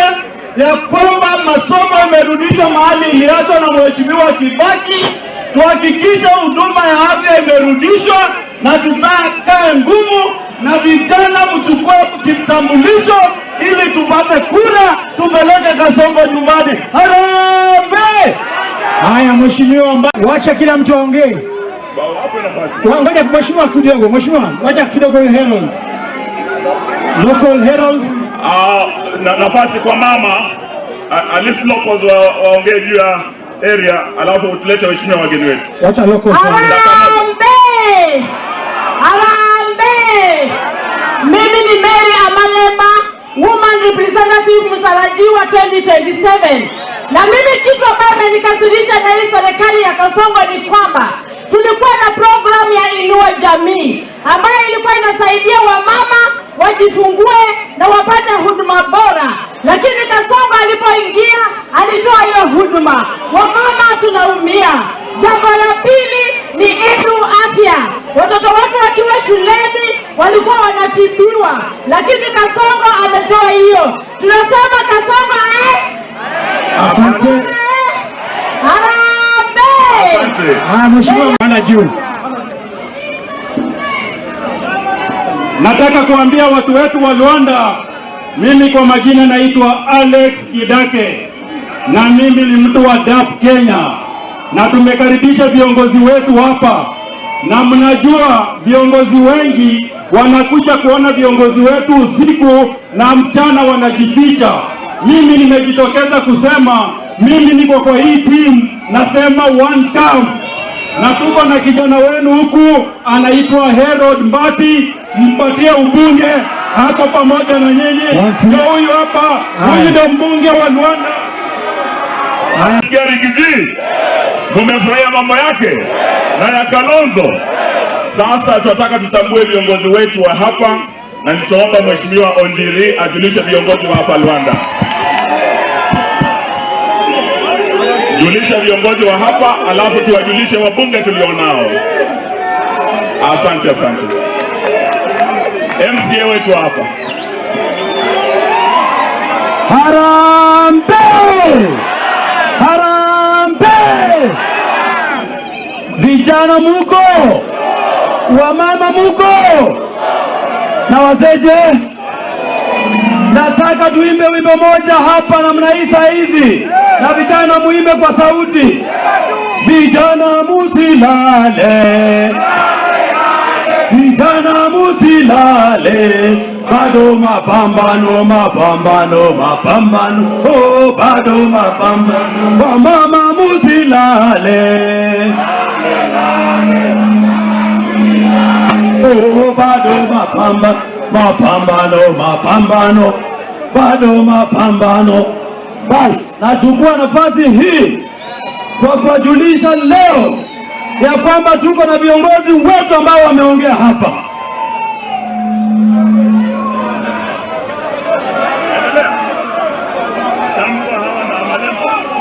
ya kwamba masomo imerudishwa mahali iliachwa na Mheshimiwa Kibaki, tuhakikishe huduma ya afya imerudishwa, na tutakae ngumu na vijana mchukue kitambulisho ili tupate kura, tupeleke Kasongo nyumbani. Harambee! Haya mheshimiwa, wacha kila mtu aongee. Ngoja mheshimiwa kidogo, mheshimiwa wacha kidogo Herald. Local Herald. Nafasi kwa mama at least locals waongee juu ya area, alafu tulete waheshimiwa wageni wetu. Wacha locals. Harambee! Harambee! Mimi ni Mary Amalema, woman representative mtarajiwa 2027. Na mimi kitu ambacho imenikasirisha na hii serikali ya Kasongo ni kwamba tulikuwa na programu ya Inua Jamii ambayo ilikuwa inasaidia wamama wajifungue na wapate huduma bora, lakini Kasongo alipoingia alitoa hiyo huduma. Wamama tunaumia. Jambo la pili ni Edu Afya. Watoto wetu wakiwa shuleni walikuwa wanatibiwa, lakini Kasongo ametoa hiyo. Tunasema Kasongo Asante. Harambee! Asante. Mheshimiwa Bwana juu. Nataka kuambia watu wetu wa Luanda, mimi kwa majina naitwa Alex Kidake na mimi ni mtu wa DAP Kenya, na tumekaribisha viongozi wetu hapa, na mnajua viongozi wengi wanakuja kuona viongozi wetu usiku na mchana wanajificha. Mimi nimejitokeza kusema mimi niko kwa hii team, nasema one term. Na tuko na kijana wenu huku anaitwa Herod Mbati, mpatie ubunge, hako pamoja na nyinyi. Ndio huyu hapa, huyu ndio mbunge wa Luanda. Rigiji, mumefurahia mambo yake na ya Kalonzo. Sasa tunataka tutambue viongozi wetu wa hapa, na nitaomba Mheshimiwa Ondiri ajulishe viongozi wa hapa Luanda. Julisha viongozi wa hapa, alafu tuwajulishe wabunge tulionao. Asante, asante. MCA wetu hapa. Harambee! Harambee! Vijana muko, wamama muko, na wazeje? Nataka tuimbe wimbo moja hapa namna hii saa hizi, na vijana muimbe kwa sauti. Vijana musilale, vijana musilale, bado mapambano, mapambano, mapambano, oh, bado mapambano. Wamama musilale, oh, bado mapambano, mapambano, mapambano, bado mapambano. Bas, nachukua nafasi hii kwa kuwajulisha leo ya kwamba tuko na viongozi wetu ambao wameongea hapa.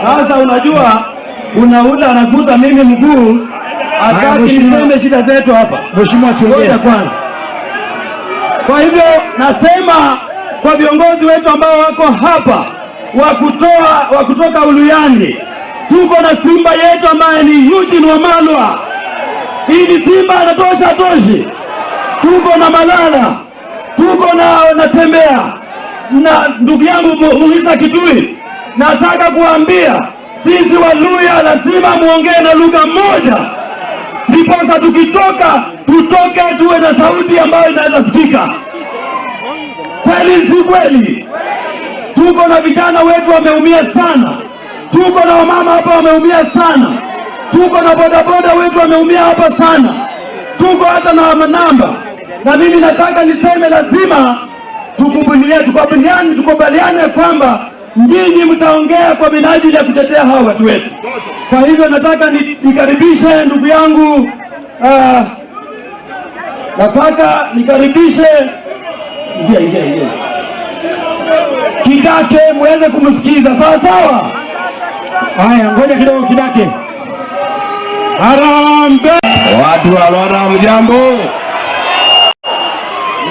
Sasa unajua kuna ule anaguza mimi mguu, hataki niseme shida zetu hapa. Mheshimiwa tuongee kwanza. Kwa hivyo nasema kwa viongozi wetu ambao wako hapa wa kutoka Uluyani, tuko na simba yetu ambaye ni Eugene Wamalwa. Hii ni simba anatosha toshi. Tuko na Malala, tuko na Tembea na ndugu yangu Muhisa Kitui Nataka kuambia sisi Waluya lazima muongee na lugha moja, ndiposa tukitoka tutoke tuwe na sauti ambayo inaweza sikika. Kweli si kweli? Tuko na vijana wetu wameumia sana, tuko na wamama hapa wameumia sana, tuko na bodaboda wetu wameumia hapa sana, tuko hata na manamba. Na mimi nataka niseme lazima tukubaliane kwamba nyinyi mtaongea kwa minajili ya kutetea hawa watu wetu. Kwa hivyo nataka nikaribishe ndugu yangu, nataka nikaribishe ingia Kidake muweze kumsikiza, sawa sawa? Haya, ngoja kidogo Kidake. Harambee! Watu wa Lwanda mjambo.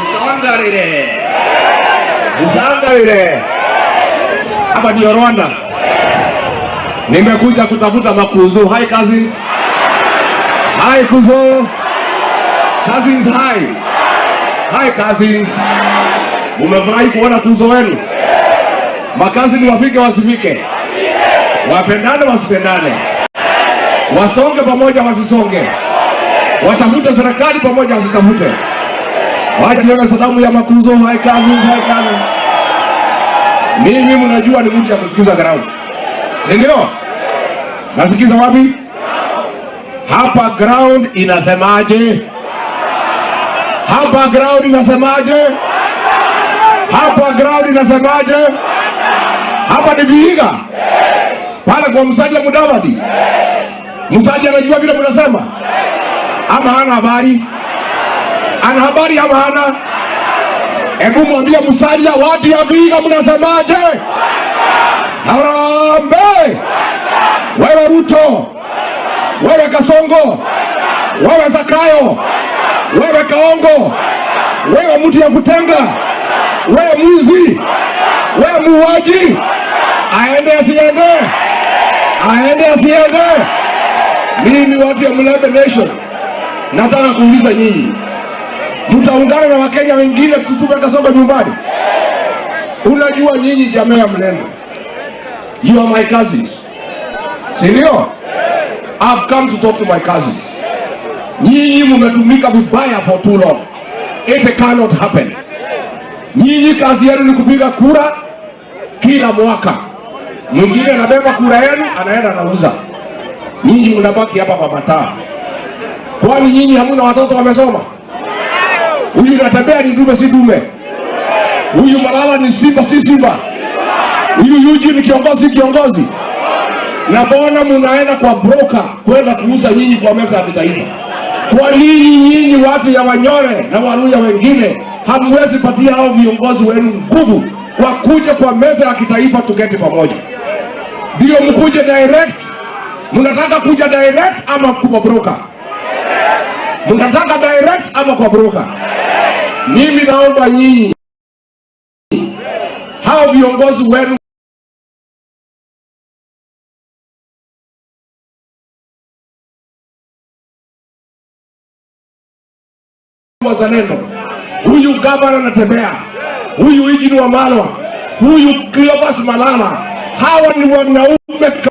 Msangarire. Msangarire. Hapa ndio Rwanda. Nimekuja kutafuta makuzo. Hi cousins. Hi kuzo. Cousins hi. Hi cousins. Mumefurahi kuona kuzo wenu? Makazi wafike wasifike? Wapendane wasipendane? Wasonge pamoja wasisonge? Watafute serikali pamoja wasitafute? Wacha nione salamu ya makuzo. Hi cousins, hi cousins. Mimi mnajua ni mtu ya kusikiza ground, si ndio? Nasikiza wapi? Hapa ground inasemaje? Hapa ground inasemaje? Hapa ground inasemaje? Hapa ni Vihiga pale kwa Musalia Mudavadi. Musalia anajua vile mnasema ama hana habari? Ana habari ama hana? Hebu mwambie Musalia, watu ya Vihiga mnasemaje? Harambee! Wewe Ruto, wewe Kasongo, wewe Zakayo, wewe Kaongo, wewe mtu ya kutenga, wewe mwizi, wewe muuaji, aende asiende? Aende asiende? Mimi watu ya Mulembe Nation nataka kuuliza nyinyi, mtaungana na Wakenya wengine kutupa Kasongo nyumbani? Unajua nyinyi jamaa ya Mlembe, you are my cousins, si ndio? I've come to talk to my cousins. Nyinyi mmetumika vibaya for too long. It cannot happen. Nyinyi kazi yenu ni kupiga kura kila mwaka. Mwingine anabeba kura yenu anaenda anauza. Nyinyi mnabaki hapa kwa mataa. Kwani nyinyi hamuna watoto wamesoma? Huyu anatembea ni dume si dume. Huyu Malala ni simba si simba. Huyu Eugene ni kiongozi kiongozi. Na mbona mnaenda kwa broker kwenda kuuza nyinyi kwa meza ya kitaifa? Kwa nini nyinyi watu ya Wanyore na Waluya wengine hamwezi patia hao viongozi wenu nguvu wakuje kwa meza ya kitaifa tuketi pamoja? Ndio mkuje direct. Mnataka kuja direct ama kwa broker? Mnataka direct ama kwa broker? Mimi naomba nyinyi hao viongozi wenu wazalendo, huyu gavana anatembea, huyu Eugene Wamalwa, huyu Cleophas Malala, hawa ni wanaume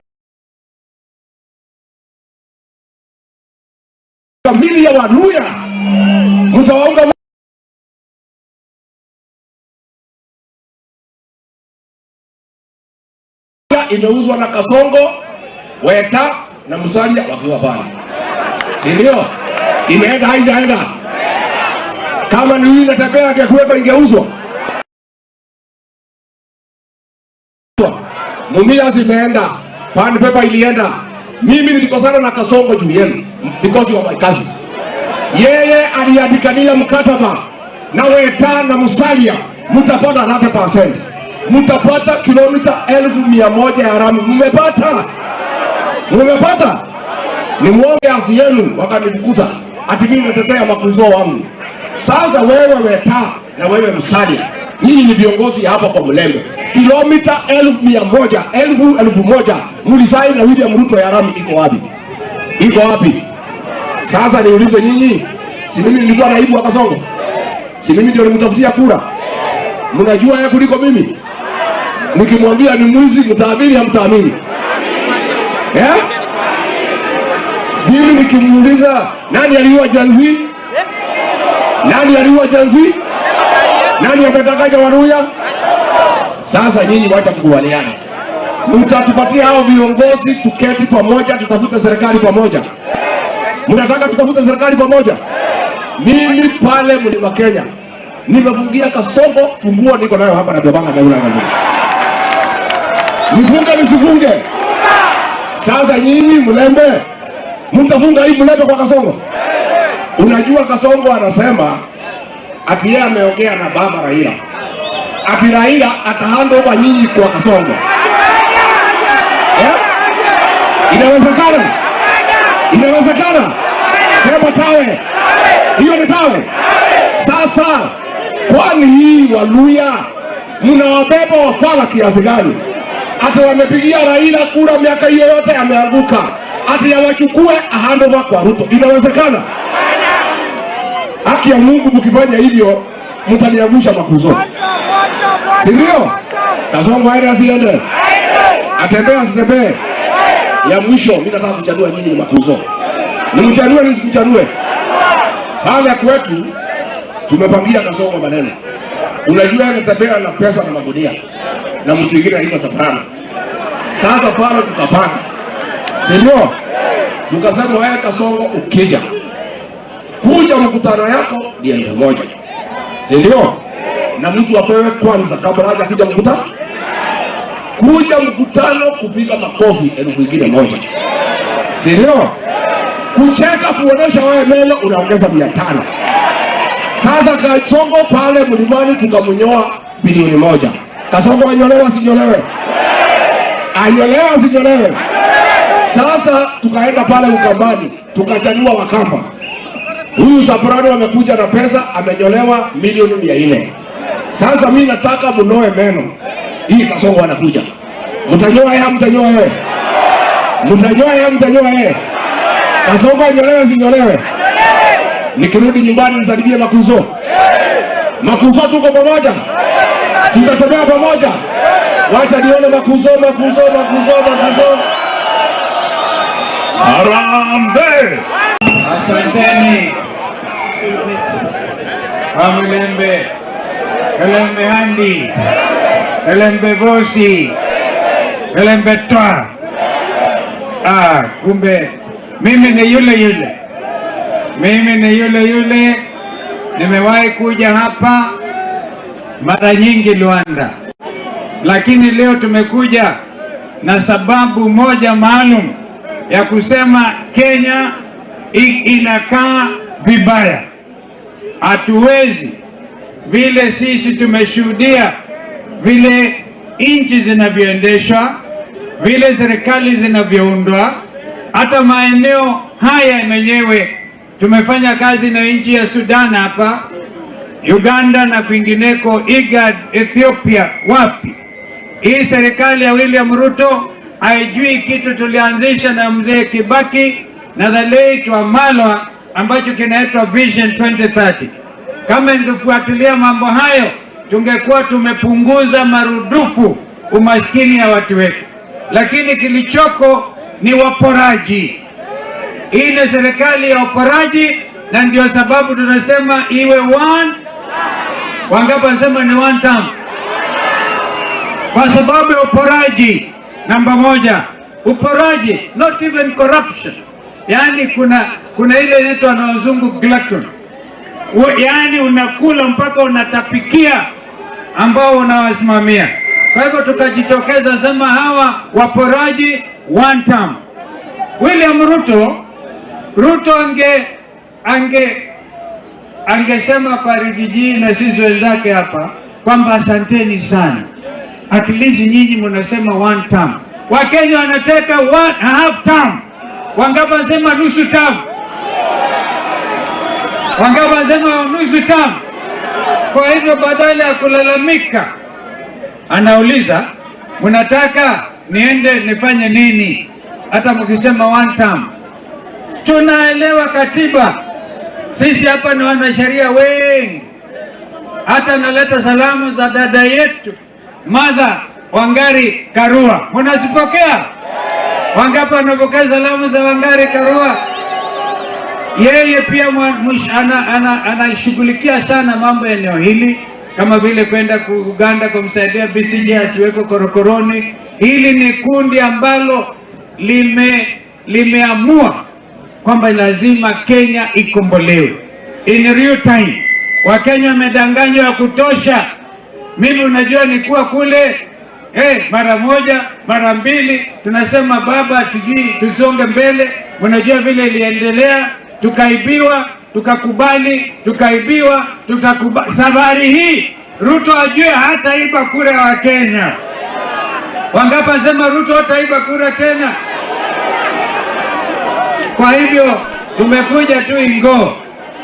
kamili ya Waluya. Mtawaunga imeuzwa na Kasongo, Weta na Musalia wakiwa pale, si ndio? Imeenda haijaenda? Kama ni huyu natembea angekuweko ingeuzwa. Mumias imeenda, Pan Paper ilienda. Mimi nilikosana na Kasongo juu yenu because you are my cousins. Yeye aliandikania mkataba na Weta na Musalia, mtapata 100%. Mtapata kilomita 1,100 ya rami. Mmepata? Mmepata? Ni muombe asi yenu wakanifukuza ati mimi natetea makuzo wangu. Sasa wewe Weta na wewe Musalia, nyinyi ni viongozi hapa kwa Mulembe. Kilomita 1,100, 1,000 mlisaini na William Ruto ya rami iko wapi? Iko wapi? Sasa niulize nyinyi, si mimi nilikuwa naibu wa Kasongo? Si mimi ndio nilimtafutia kura? Mnajua yeye kuliko mimi? Nikimwambia ni mwizi mtaamini hamtaamini? Eh? Mimi nikimuuliza nani aliua Janzi? Nani aliua Janzi? Nani ametakaja Waluya? Sasa nyinyi wacha tukubaliane. Mtatupatia hao viongozi tuketi pamoja, tutafute serikali pamoja. Mnataka tutafute serikali pamoja? Mimi pale Mlima Kenya nimefungia Kasongo funguo, niko nayo hapa na bebanga na yule anajua. Nifunge nisifunge? Sasa nyinyi Mlembe, mtafunga hii Mlembe kwa Kasongo? Unajua Kasongo anasema ati yeye ameongea na baba Raila, ati Raila atahand over nyinyi kwa Kasongo. Inawezekana? Inawezekana? Sema tawe. Hiyo ni tawe. Sasa kwani hii Waluya mnawabeba wafala kiasi gani? Ati wamepigia Raila kura miaka hiyo yote ameanguka, ati yawachukue hand over kwa Ruto. Inawezekana? Haki ya Mungu, mkifanya hivyo mtaniangusha makuzo, si ndio? Kasongo aende asiende? Atembee asitembee? Ya mwisho mimi nataka kuchanua nyinyi ni makuzo. Nimchanue nisikuchanue? Pale kwetu tumepangia Kasongo maneno. Unajua anatembea na pesa na magunia na mtu mwingine alikuwa safari. Sasa pale tukapanga, si ndio? Tukasema wewe Kasongo ukija kuja mkutano yako ni 1000, si ndio? Na mtu apewe kwanza kabla haja kuja mkutano. Kuja mkutano kupiga makofi 1000, si ndio? Kucheka kuonesha wewe meno unaongeza 500. Sasa Kasongo pale mlimani tukamnyoa bilioni 1. Kasongo anyolewa asinyolewe? Anyolewa asinyolewe? Sasa tukaenda pale Ukambani tukachanua Wakamba. Huyu Soprano amekuja na pesa, amenyolewa milioni 400. Sasa mimi nataka mnoe meno. Hii Kasongo anakuja. Mtanyoa yeye, mtanyoa yeye. Mtanyoa yeye, mtanyoa yeye. Kasongo anyolewe sinyolewe? Nikirudi nyumbani nisalimie makuzo. Makuzo tuko pamoja. Tutatembea pamoja. Wacha nione makuzo, makuzo, makuzo, makuzo. Harambee! Asanteni. Wamulembe, Elembe Handi, Elembe Vosi, Elembe Twa. Ah, kumbe mimi ni yule yule. Mimi ni yule yule. Nimewahi kuja hapa mara nyingi Luanda, lakini leo tumekuja na sababu moja maalum ya kusema Kenya inakaa vibaya. Hatuwezi, vile sisi tumeshuhudia vile nchi zinavyoendeshwa, vile serikali zinavyoundwa, hata maeneo haya yenyewe. Tumefanya kazi na nchi ya Sudan hapa, Uganda na kwingineko, IGAD, Ethiopia, wapi. Hii serikali ya William Ruto haijui kitu tulianzisha na mzee Kibaki na the late Wamalwa ambacho kinaitwa Vision 2030. Kama ingefuatilia mambo hayo, tungekuwa tumepunguza marudufu umaskini ya watu wetu. Lakini kilichoko ni waporaji. Hii ni serikali ya waporaji, na ndio sababu tunasema iwe one. Wangapi wanasema ni one term? Kwa sababu ya uporaji. Namba moja, uporaji, not even corruption. Yaani kuna ile inaitwa na wazungu glutton. Yaani unakula mpaka unatapikia ambao unawasimamia. Kwa hivyo tukajitokeza sema hawa waporaji one term. William Ruto angesema kwa Rigiji na sisi wenzake hapa kwamba asanteni sana. At least nyinyi mnasema one term. Wakenya wanataka 1.5 term. Wangapi wanasema nusu term? Wangapi wanasema nusu term? Kwa hivyo badala ya kulalamika, anauliza mnataka niende nifanye nini? Hata mkisema one term. Tunaelewa katiba. Sisi hapa ni wanasheria wengi. Hata naleta salamu za dada yetu Mother Wangari Karua. Mnazipokea? Wangapi wanapokea salamu za Wangari Karua? Yeye pia anashughulikia sana mambo ya eneo hili, kama vile kwenda Uganda kumsaidia BCJ asiweko korokoroni. Hili ni kundi ambalo limeamua kwamba lazima Kenya ikombolewe in real time. Wakenya wamedanganywa ya kutosha. Mimi unajua nikuwa kule mara moja mara mbili, tunasema baba sijui tusonge mbele. Unajua vile iliendelea, tukaibiwa, tukakubali, tukaibiwa, tutakubali. Safari hii Ruto ajue hataiba kura wa Kenya. Wangapi wanasema Ruto hataiba kura tena? Kwa hivyo tumekuja tu Ingo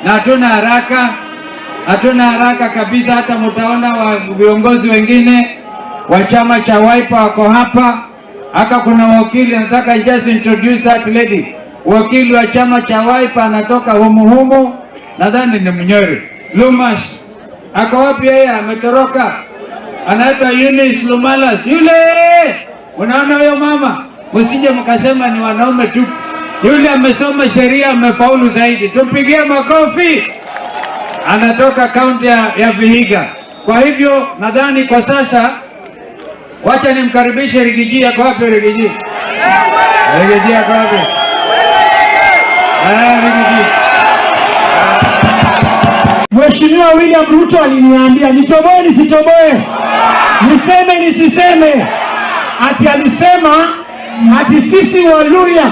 na hatuna haraka, hatuna haraka kabisa. Hata mtaona viongozi wengine wa chama cha Wiper wako hapa. Haka kuna wakili, nataka just introduce that lady. Wakili wa chama cha Wiper anatoka humu humu, nadhani ni Mnyori. Lumas ako wapi yeye? Ametoroka. Anaitwa Eunice Lumalas. Yule unaona huyo mama, msije mkasema ni wanaume tu. Yule amesoma sheria, amefaulu zaidi, tumpigie makofi. Anatoka kaunti ya Vihiga. Kwa hivyo nadhani kwa sasa wacha nimkaribishe Rigiji. Ako wapi Rigiji? Rigiji ako wapi? Rigiji. Mheshimiwa William Ruto aliniambia nitoboe nisitoboe, niseme nisiseme, ati alisema ati sisi Waluya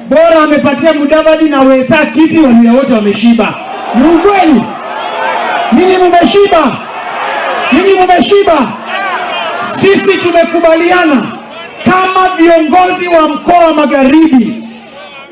bora amepatia Mudavadi na Weta kiti, Waluya wote wameshiba. Ni ukweli? Ninyi mmeshiba? Ninyi mmeshiba? Sisi tumekubaliana kama viongozi wa mkoa wa Magharibi,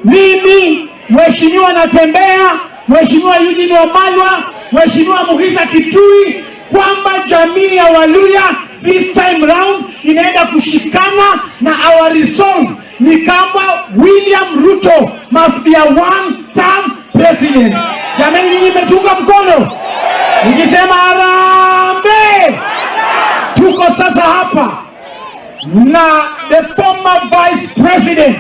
mimi Mheshimiwa Natembea, Mheshimiwa Eugene Wamalwa, Mheshimiwa Mukhisa Kitui, kwamba jamii ya Waluya this time round inaenda kushikana na our resolve ni kama William Ruto must be a one term president. Jamani, nyinyi mmetunga mkono nikisema harambee? Tuko sasa hapa na the former vice president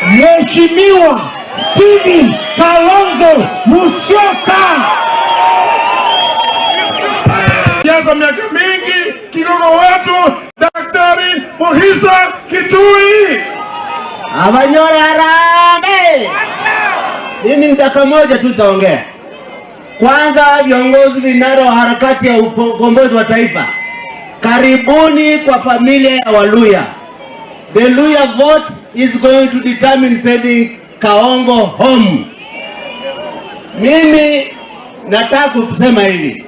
Mheshimiwa Stephen Kalonzo Musyoka. Siasa miaka mingi, kigogo wetu Daktari Mukhisa Kitui. Abanyore harambee! Mimi dakika moja tu nitaongea. Kwanza, viongozi vinara wa harakati ya ukombozi wa taifa, karibuni kwa familia ya Waluya. The Luya vote is going to determine sending Kaongo home. Mimi nataka kusema hivi.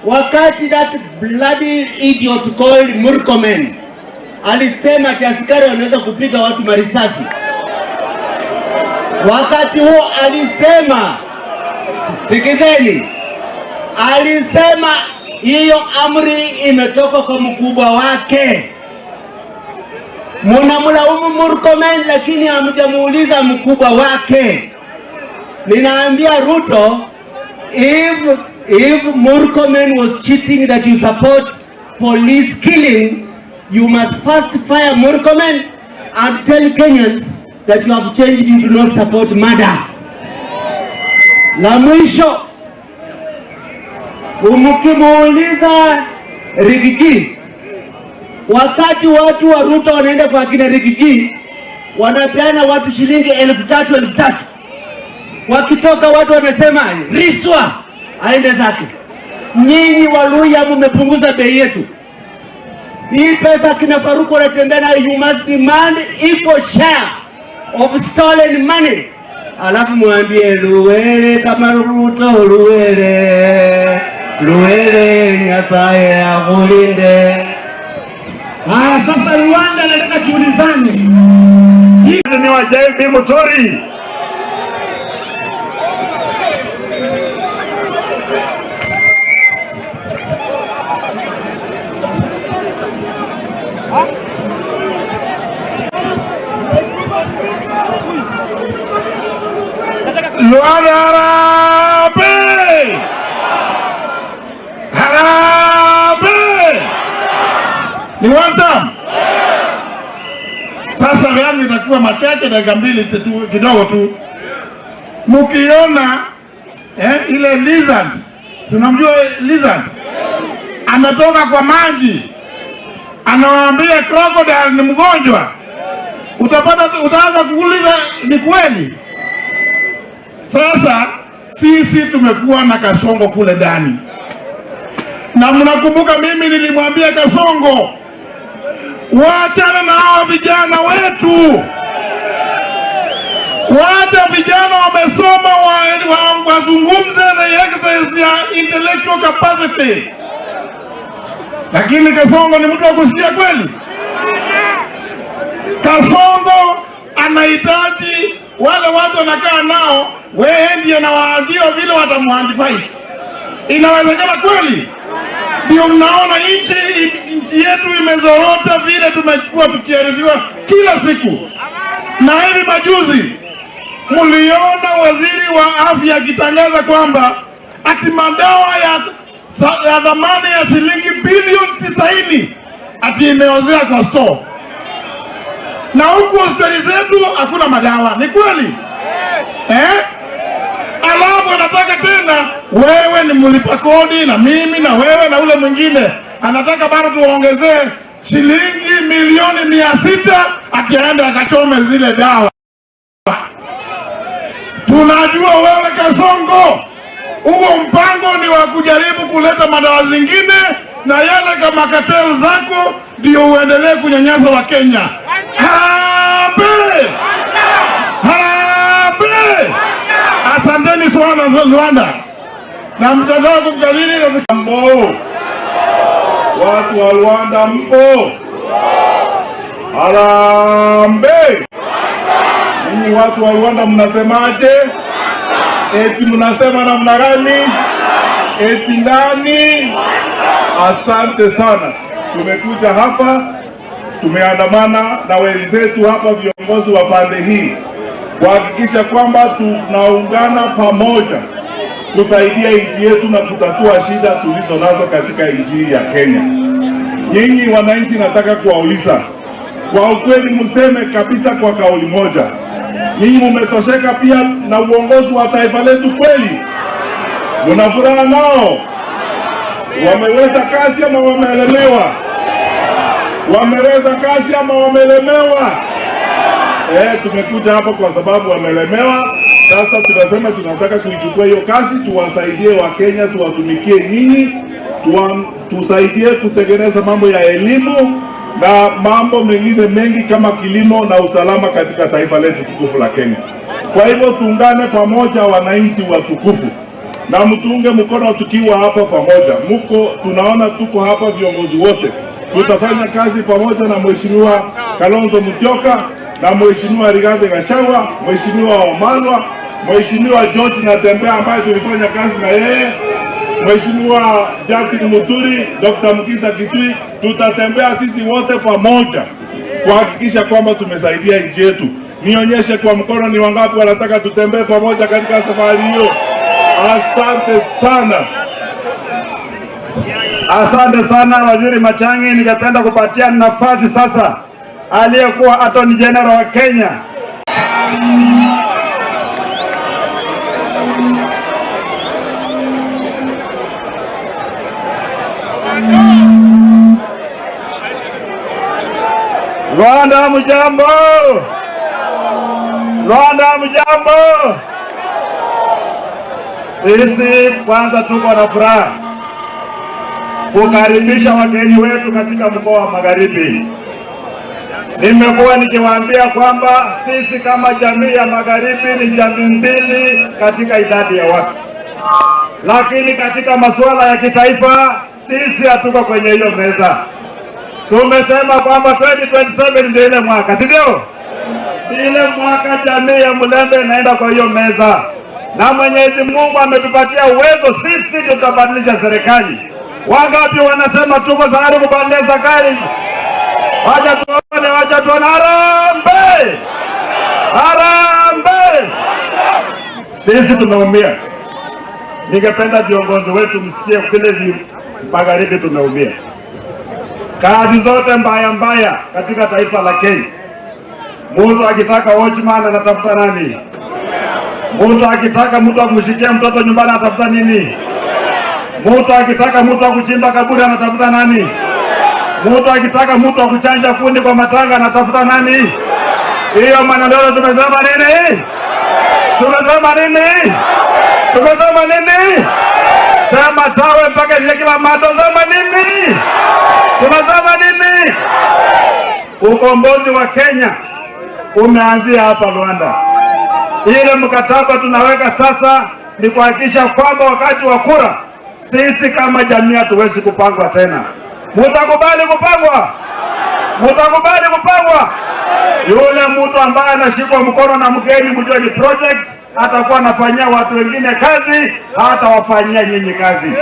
Wakati that bloody idiot called Murkomen alisema ati askari wanaweza kupiga watu marisasi, wakati huo alisema, sikizeni, alisema hiyo amri imetoka kwa mkubwa wake. Munamlaumu Murkomen, lakini hamjamuuliza mkubwa wake. Ninaambia Ruto, if Murkomen was cheating that you support police killing, you must first fire Murkomen and tell Kenyans that you have changed, you do not support murder. La mwisho, mkimuuliza Rigiji, wakati watu wa Ruto wanaenda kwa kina Rigiji, wanapeana watu shilingi 3,000 3,000. Wakitoka watu wanasema riswa aende zake. Nyinyi Waluya mmepunguza bei yetu. Hii pesa kina Faruku wanatembea nayo, you must demand equal share of stolen money. Alafu mwambie Luwele kama Ruto, Luwele Luwele, Nyasaye akulinde. Haya, sasa Rwanda nataka tuulizane. Ni wa JB Muturi. Luanda harambee! Harambee! Ni one term. Sasa yangu itakuwa machache, dakika mbili tu, kidogo tu. Mkiona ile lizard, si unamjua lizard? Ametoka kwa maji, anawaambia crocodile ni mgonjwa. Utaanza kuuliza ni kweli? Sasa sisi tumekuwa na Kasongo kule ndani, na mnakumbuka mimi nilimwambia Kasongo, waachana na hao vijana wetu, wacha vijana wamesoma wazungumze the exercise ya intellectual capacity. Lakini Kasongo ni mtu wa kusikia kweli? Kasongo anahitaji wale watu wanakaa nao, wewe ndiye anawaambia vile watamuadvise. Inawezekana kweli? Ndio mnaona nchi yetu imezorota vile tumekuwa tukiarifiwa kila siku. Na hivi majuzi mliona waziri wa afya akitangaza kwamba ati madawa ya dhamani ya shilingi bilioni 90 ati imeozea kwa store. Na huku hospitali zetu hakuna madawa. Ni kweli? Alafu anataka tena wewe ni mlipa kodi na mimi na wewe na ule mwingine, anataka bado tuongezee shilingi milioni 600 ati aende akachome zile dawa. Tunajua wewe Kasongo, huo mpango ni wa kujaribu kuleta madawa zingine na yale kama cartel zako ndio uendelee kunyanyasa wa Kenya. Harambee! Harambee! Asanteni sana Rwanda. Na mtazao kumkabili na mbo. Watu wa Rwanda mpo. Harambee! Ninyi watu wa Rwanda mnasemaje? Eti mnasema namna gani? Eti nani? Asante sana. Tumekuja hapa, tumeandamana na wenzetu hapa viongozi wa pande hii kuhakikisha kwamba tunaungana pamoja kusaidia nchi yetu na kutatua shida tulizo nazo katika nchi ya Kenya. Nyinyi wananchi, nataka kuwauliza kwa ukweli, mseme kabisa kwa kauli moja, nyinyi mmetosheka pia na uongozi wa taifa letu kweli? Mna furaha nao? Wameweza kazi ama wameelemewa? Wameweza kazi ama wamelemewa? Tumekuja hapa kwa sababu wamelemewa. Sasa tunasema tunataka kuichukua hiyo kazi, tuwasaidie Wakenya, tuwatumikie nyinyi, tusaidie kutengeneza mambo ya elimu na mambo mengine mengi kama kilimo na usalama katika taifa letu tukufu la Kenya. Kwa hivyo tuungane pamoja wananchi watukufu, na mtuunge mkono tukiwa hapa pamoja. Muko tunaona tuko hapa viongozi wote. Tutafanya kazi pamoja na Mheshimiwa Kalonzo Musyoka na Mheshimiwa Rigathi Gachagua, Mheshimiwa Wamalwa, Mheshimiwa George Natembeya ambaye tulifanya kazi na yeye, Mheshimiwa Jacqueline Muturi, Dr. Mukisa Kitui. Tutatembea sisi wote pamoja kuhakikisha kwamba tumesaidia nchi yetu. Nionyeshe kwa mkono ni wangapi wanataka tutembee pamoja katika safari hiyo. Asante sana. Asante sana Waziri Matiang'i. Ningependa kupatia nafasi sasa aliyekuwa Attorney General wa Kenya. Rwanda mjambo! Rwanda mjambo! Sisi kwanza tuko na furaha kukaribisha wageni wetu katika mkoa wa Magharibi. Nimekuwa nikiwaambia kwamba sisi kama jamii ya Magharibi ni jamii mbili katika idadi ya watu, lakini katika masuala ya kitaifa sisi hatuko kwenye hiyo meza. Tumesema kwamba 2027 ndio ile mwaka, si ndio? Ile mwaka jamii ya Mulembe inaenda kwa hiyo meza, na Mwenyezi Mungu ametupatia uwezo, sisi tutabadilisha serikali. Wangapi wanasema tuko tayari kubadilisha serikali? Wacha tuone, wacha tuone. Harambee! Harambee! Sisi tumeumia. Ningependa viongozi wetu msikie vile Magharibi tumeumia. Kazi zote mbaya mbaya katika taifa la Kenya, mtu akitaka watchman anatafuta nani? Mtu akitaka mtu akumshikia mtoto nyumbani anatafuta nini? Mtu akitaka mtu akuchimba kaburi anatafuta nani? Mtu akitaka mtu akuchanja kuni kwa matanga anatafuta nani? Hiyo maneno tumesema nini? Tumesema nini? Tumesema nini? Sema tawe mpaka ile kila mato, sema nini? Tunasema nini? Ukombozi wa Kenya umeanzia hapa Luanda. Ile mkataba tunaweka sasa ni kuhakikisha kwamba wakati wa kura sisi kama jamii hatuwezi kupangwa tena. Mutakubali kupangwa? Mutakubali kupangwa? Yule mtu ambaye anashikwa mkono na mgeni, mjue ni project, atakuwa anafanyia watu wengine kazi, hatawafanyia nyinyi kazi.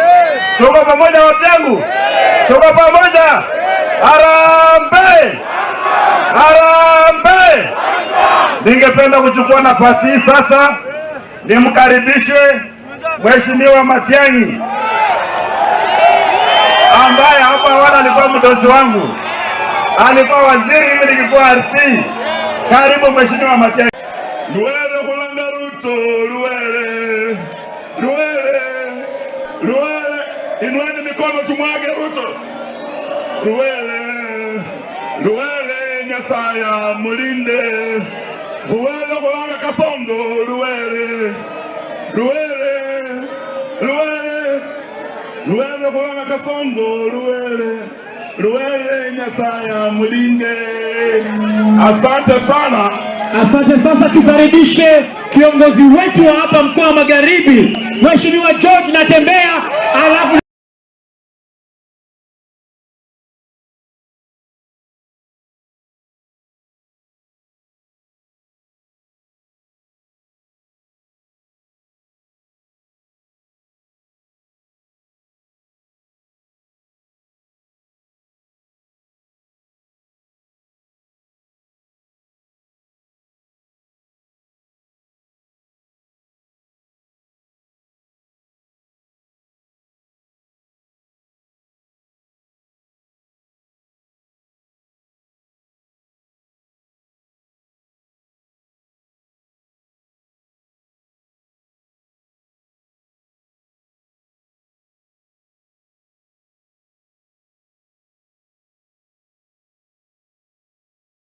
Tuko pamoja watu yangu? Tuko pamoja? Harambee! Harambee! Ningependa kuchukua nafasi hii sasa nimkaribishe Mheshimiwa Matiang'i ambaye hapo awali alikuwa mdosi wangu, alikuwa waziri, mimi nilikuwa RC. Karibu Mheshimiwa Matiang'i. Luwere kulanga Ruto, Luwere, Luwere, Luwere, inueni mikono tumwage Ruto. Luwere, Luwere, Nyasaye mulinde. Luwere kulanga Kasongo, Luwere, Luwere, Luwere, Luwere kulanga Kasongo, Luwere, Luwere, Nyasaye mulinde. Asante sana. Asante. Sasa tukaribishe kiongozi wetu wa hapa mkoa wa Magharibi, Mheshimiwa George Natembeya, alafu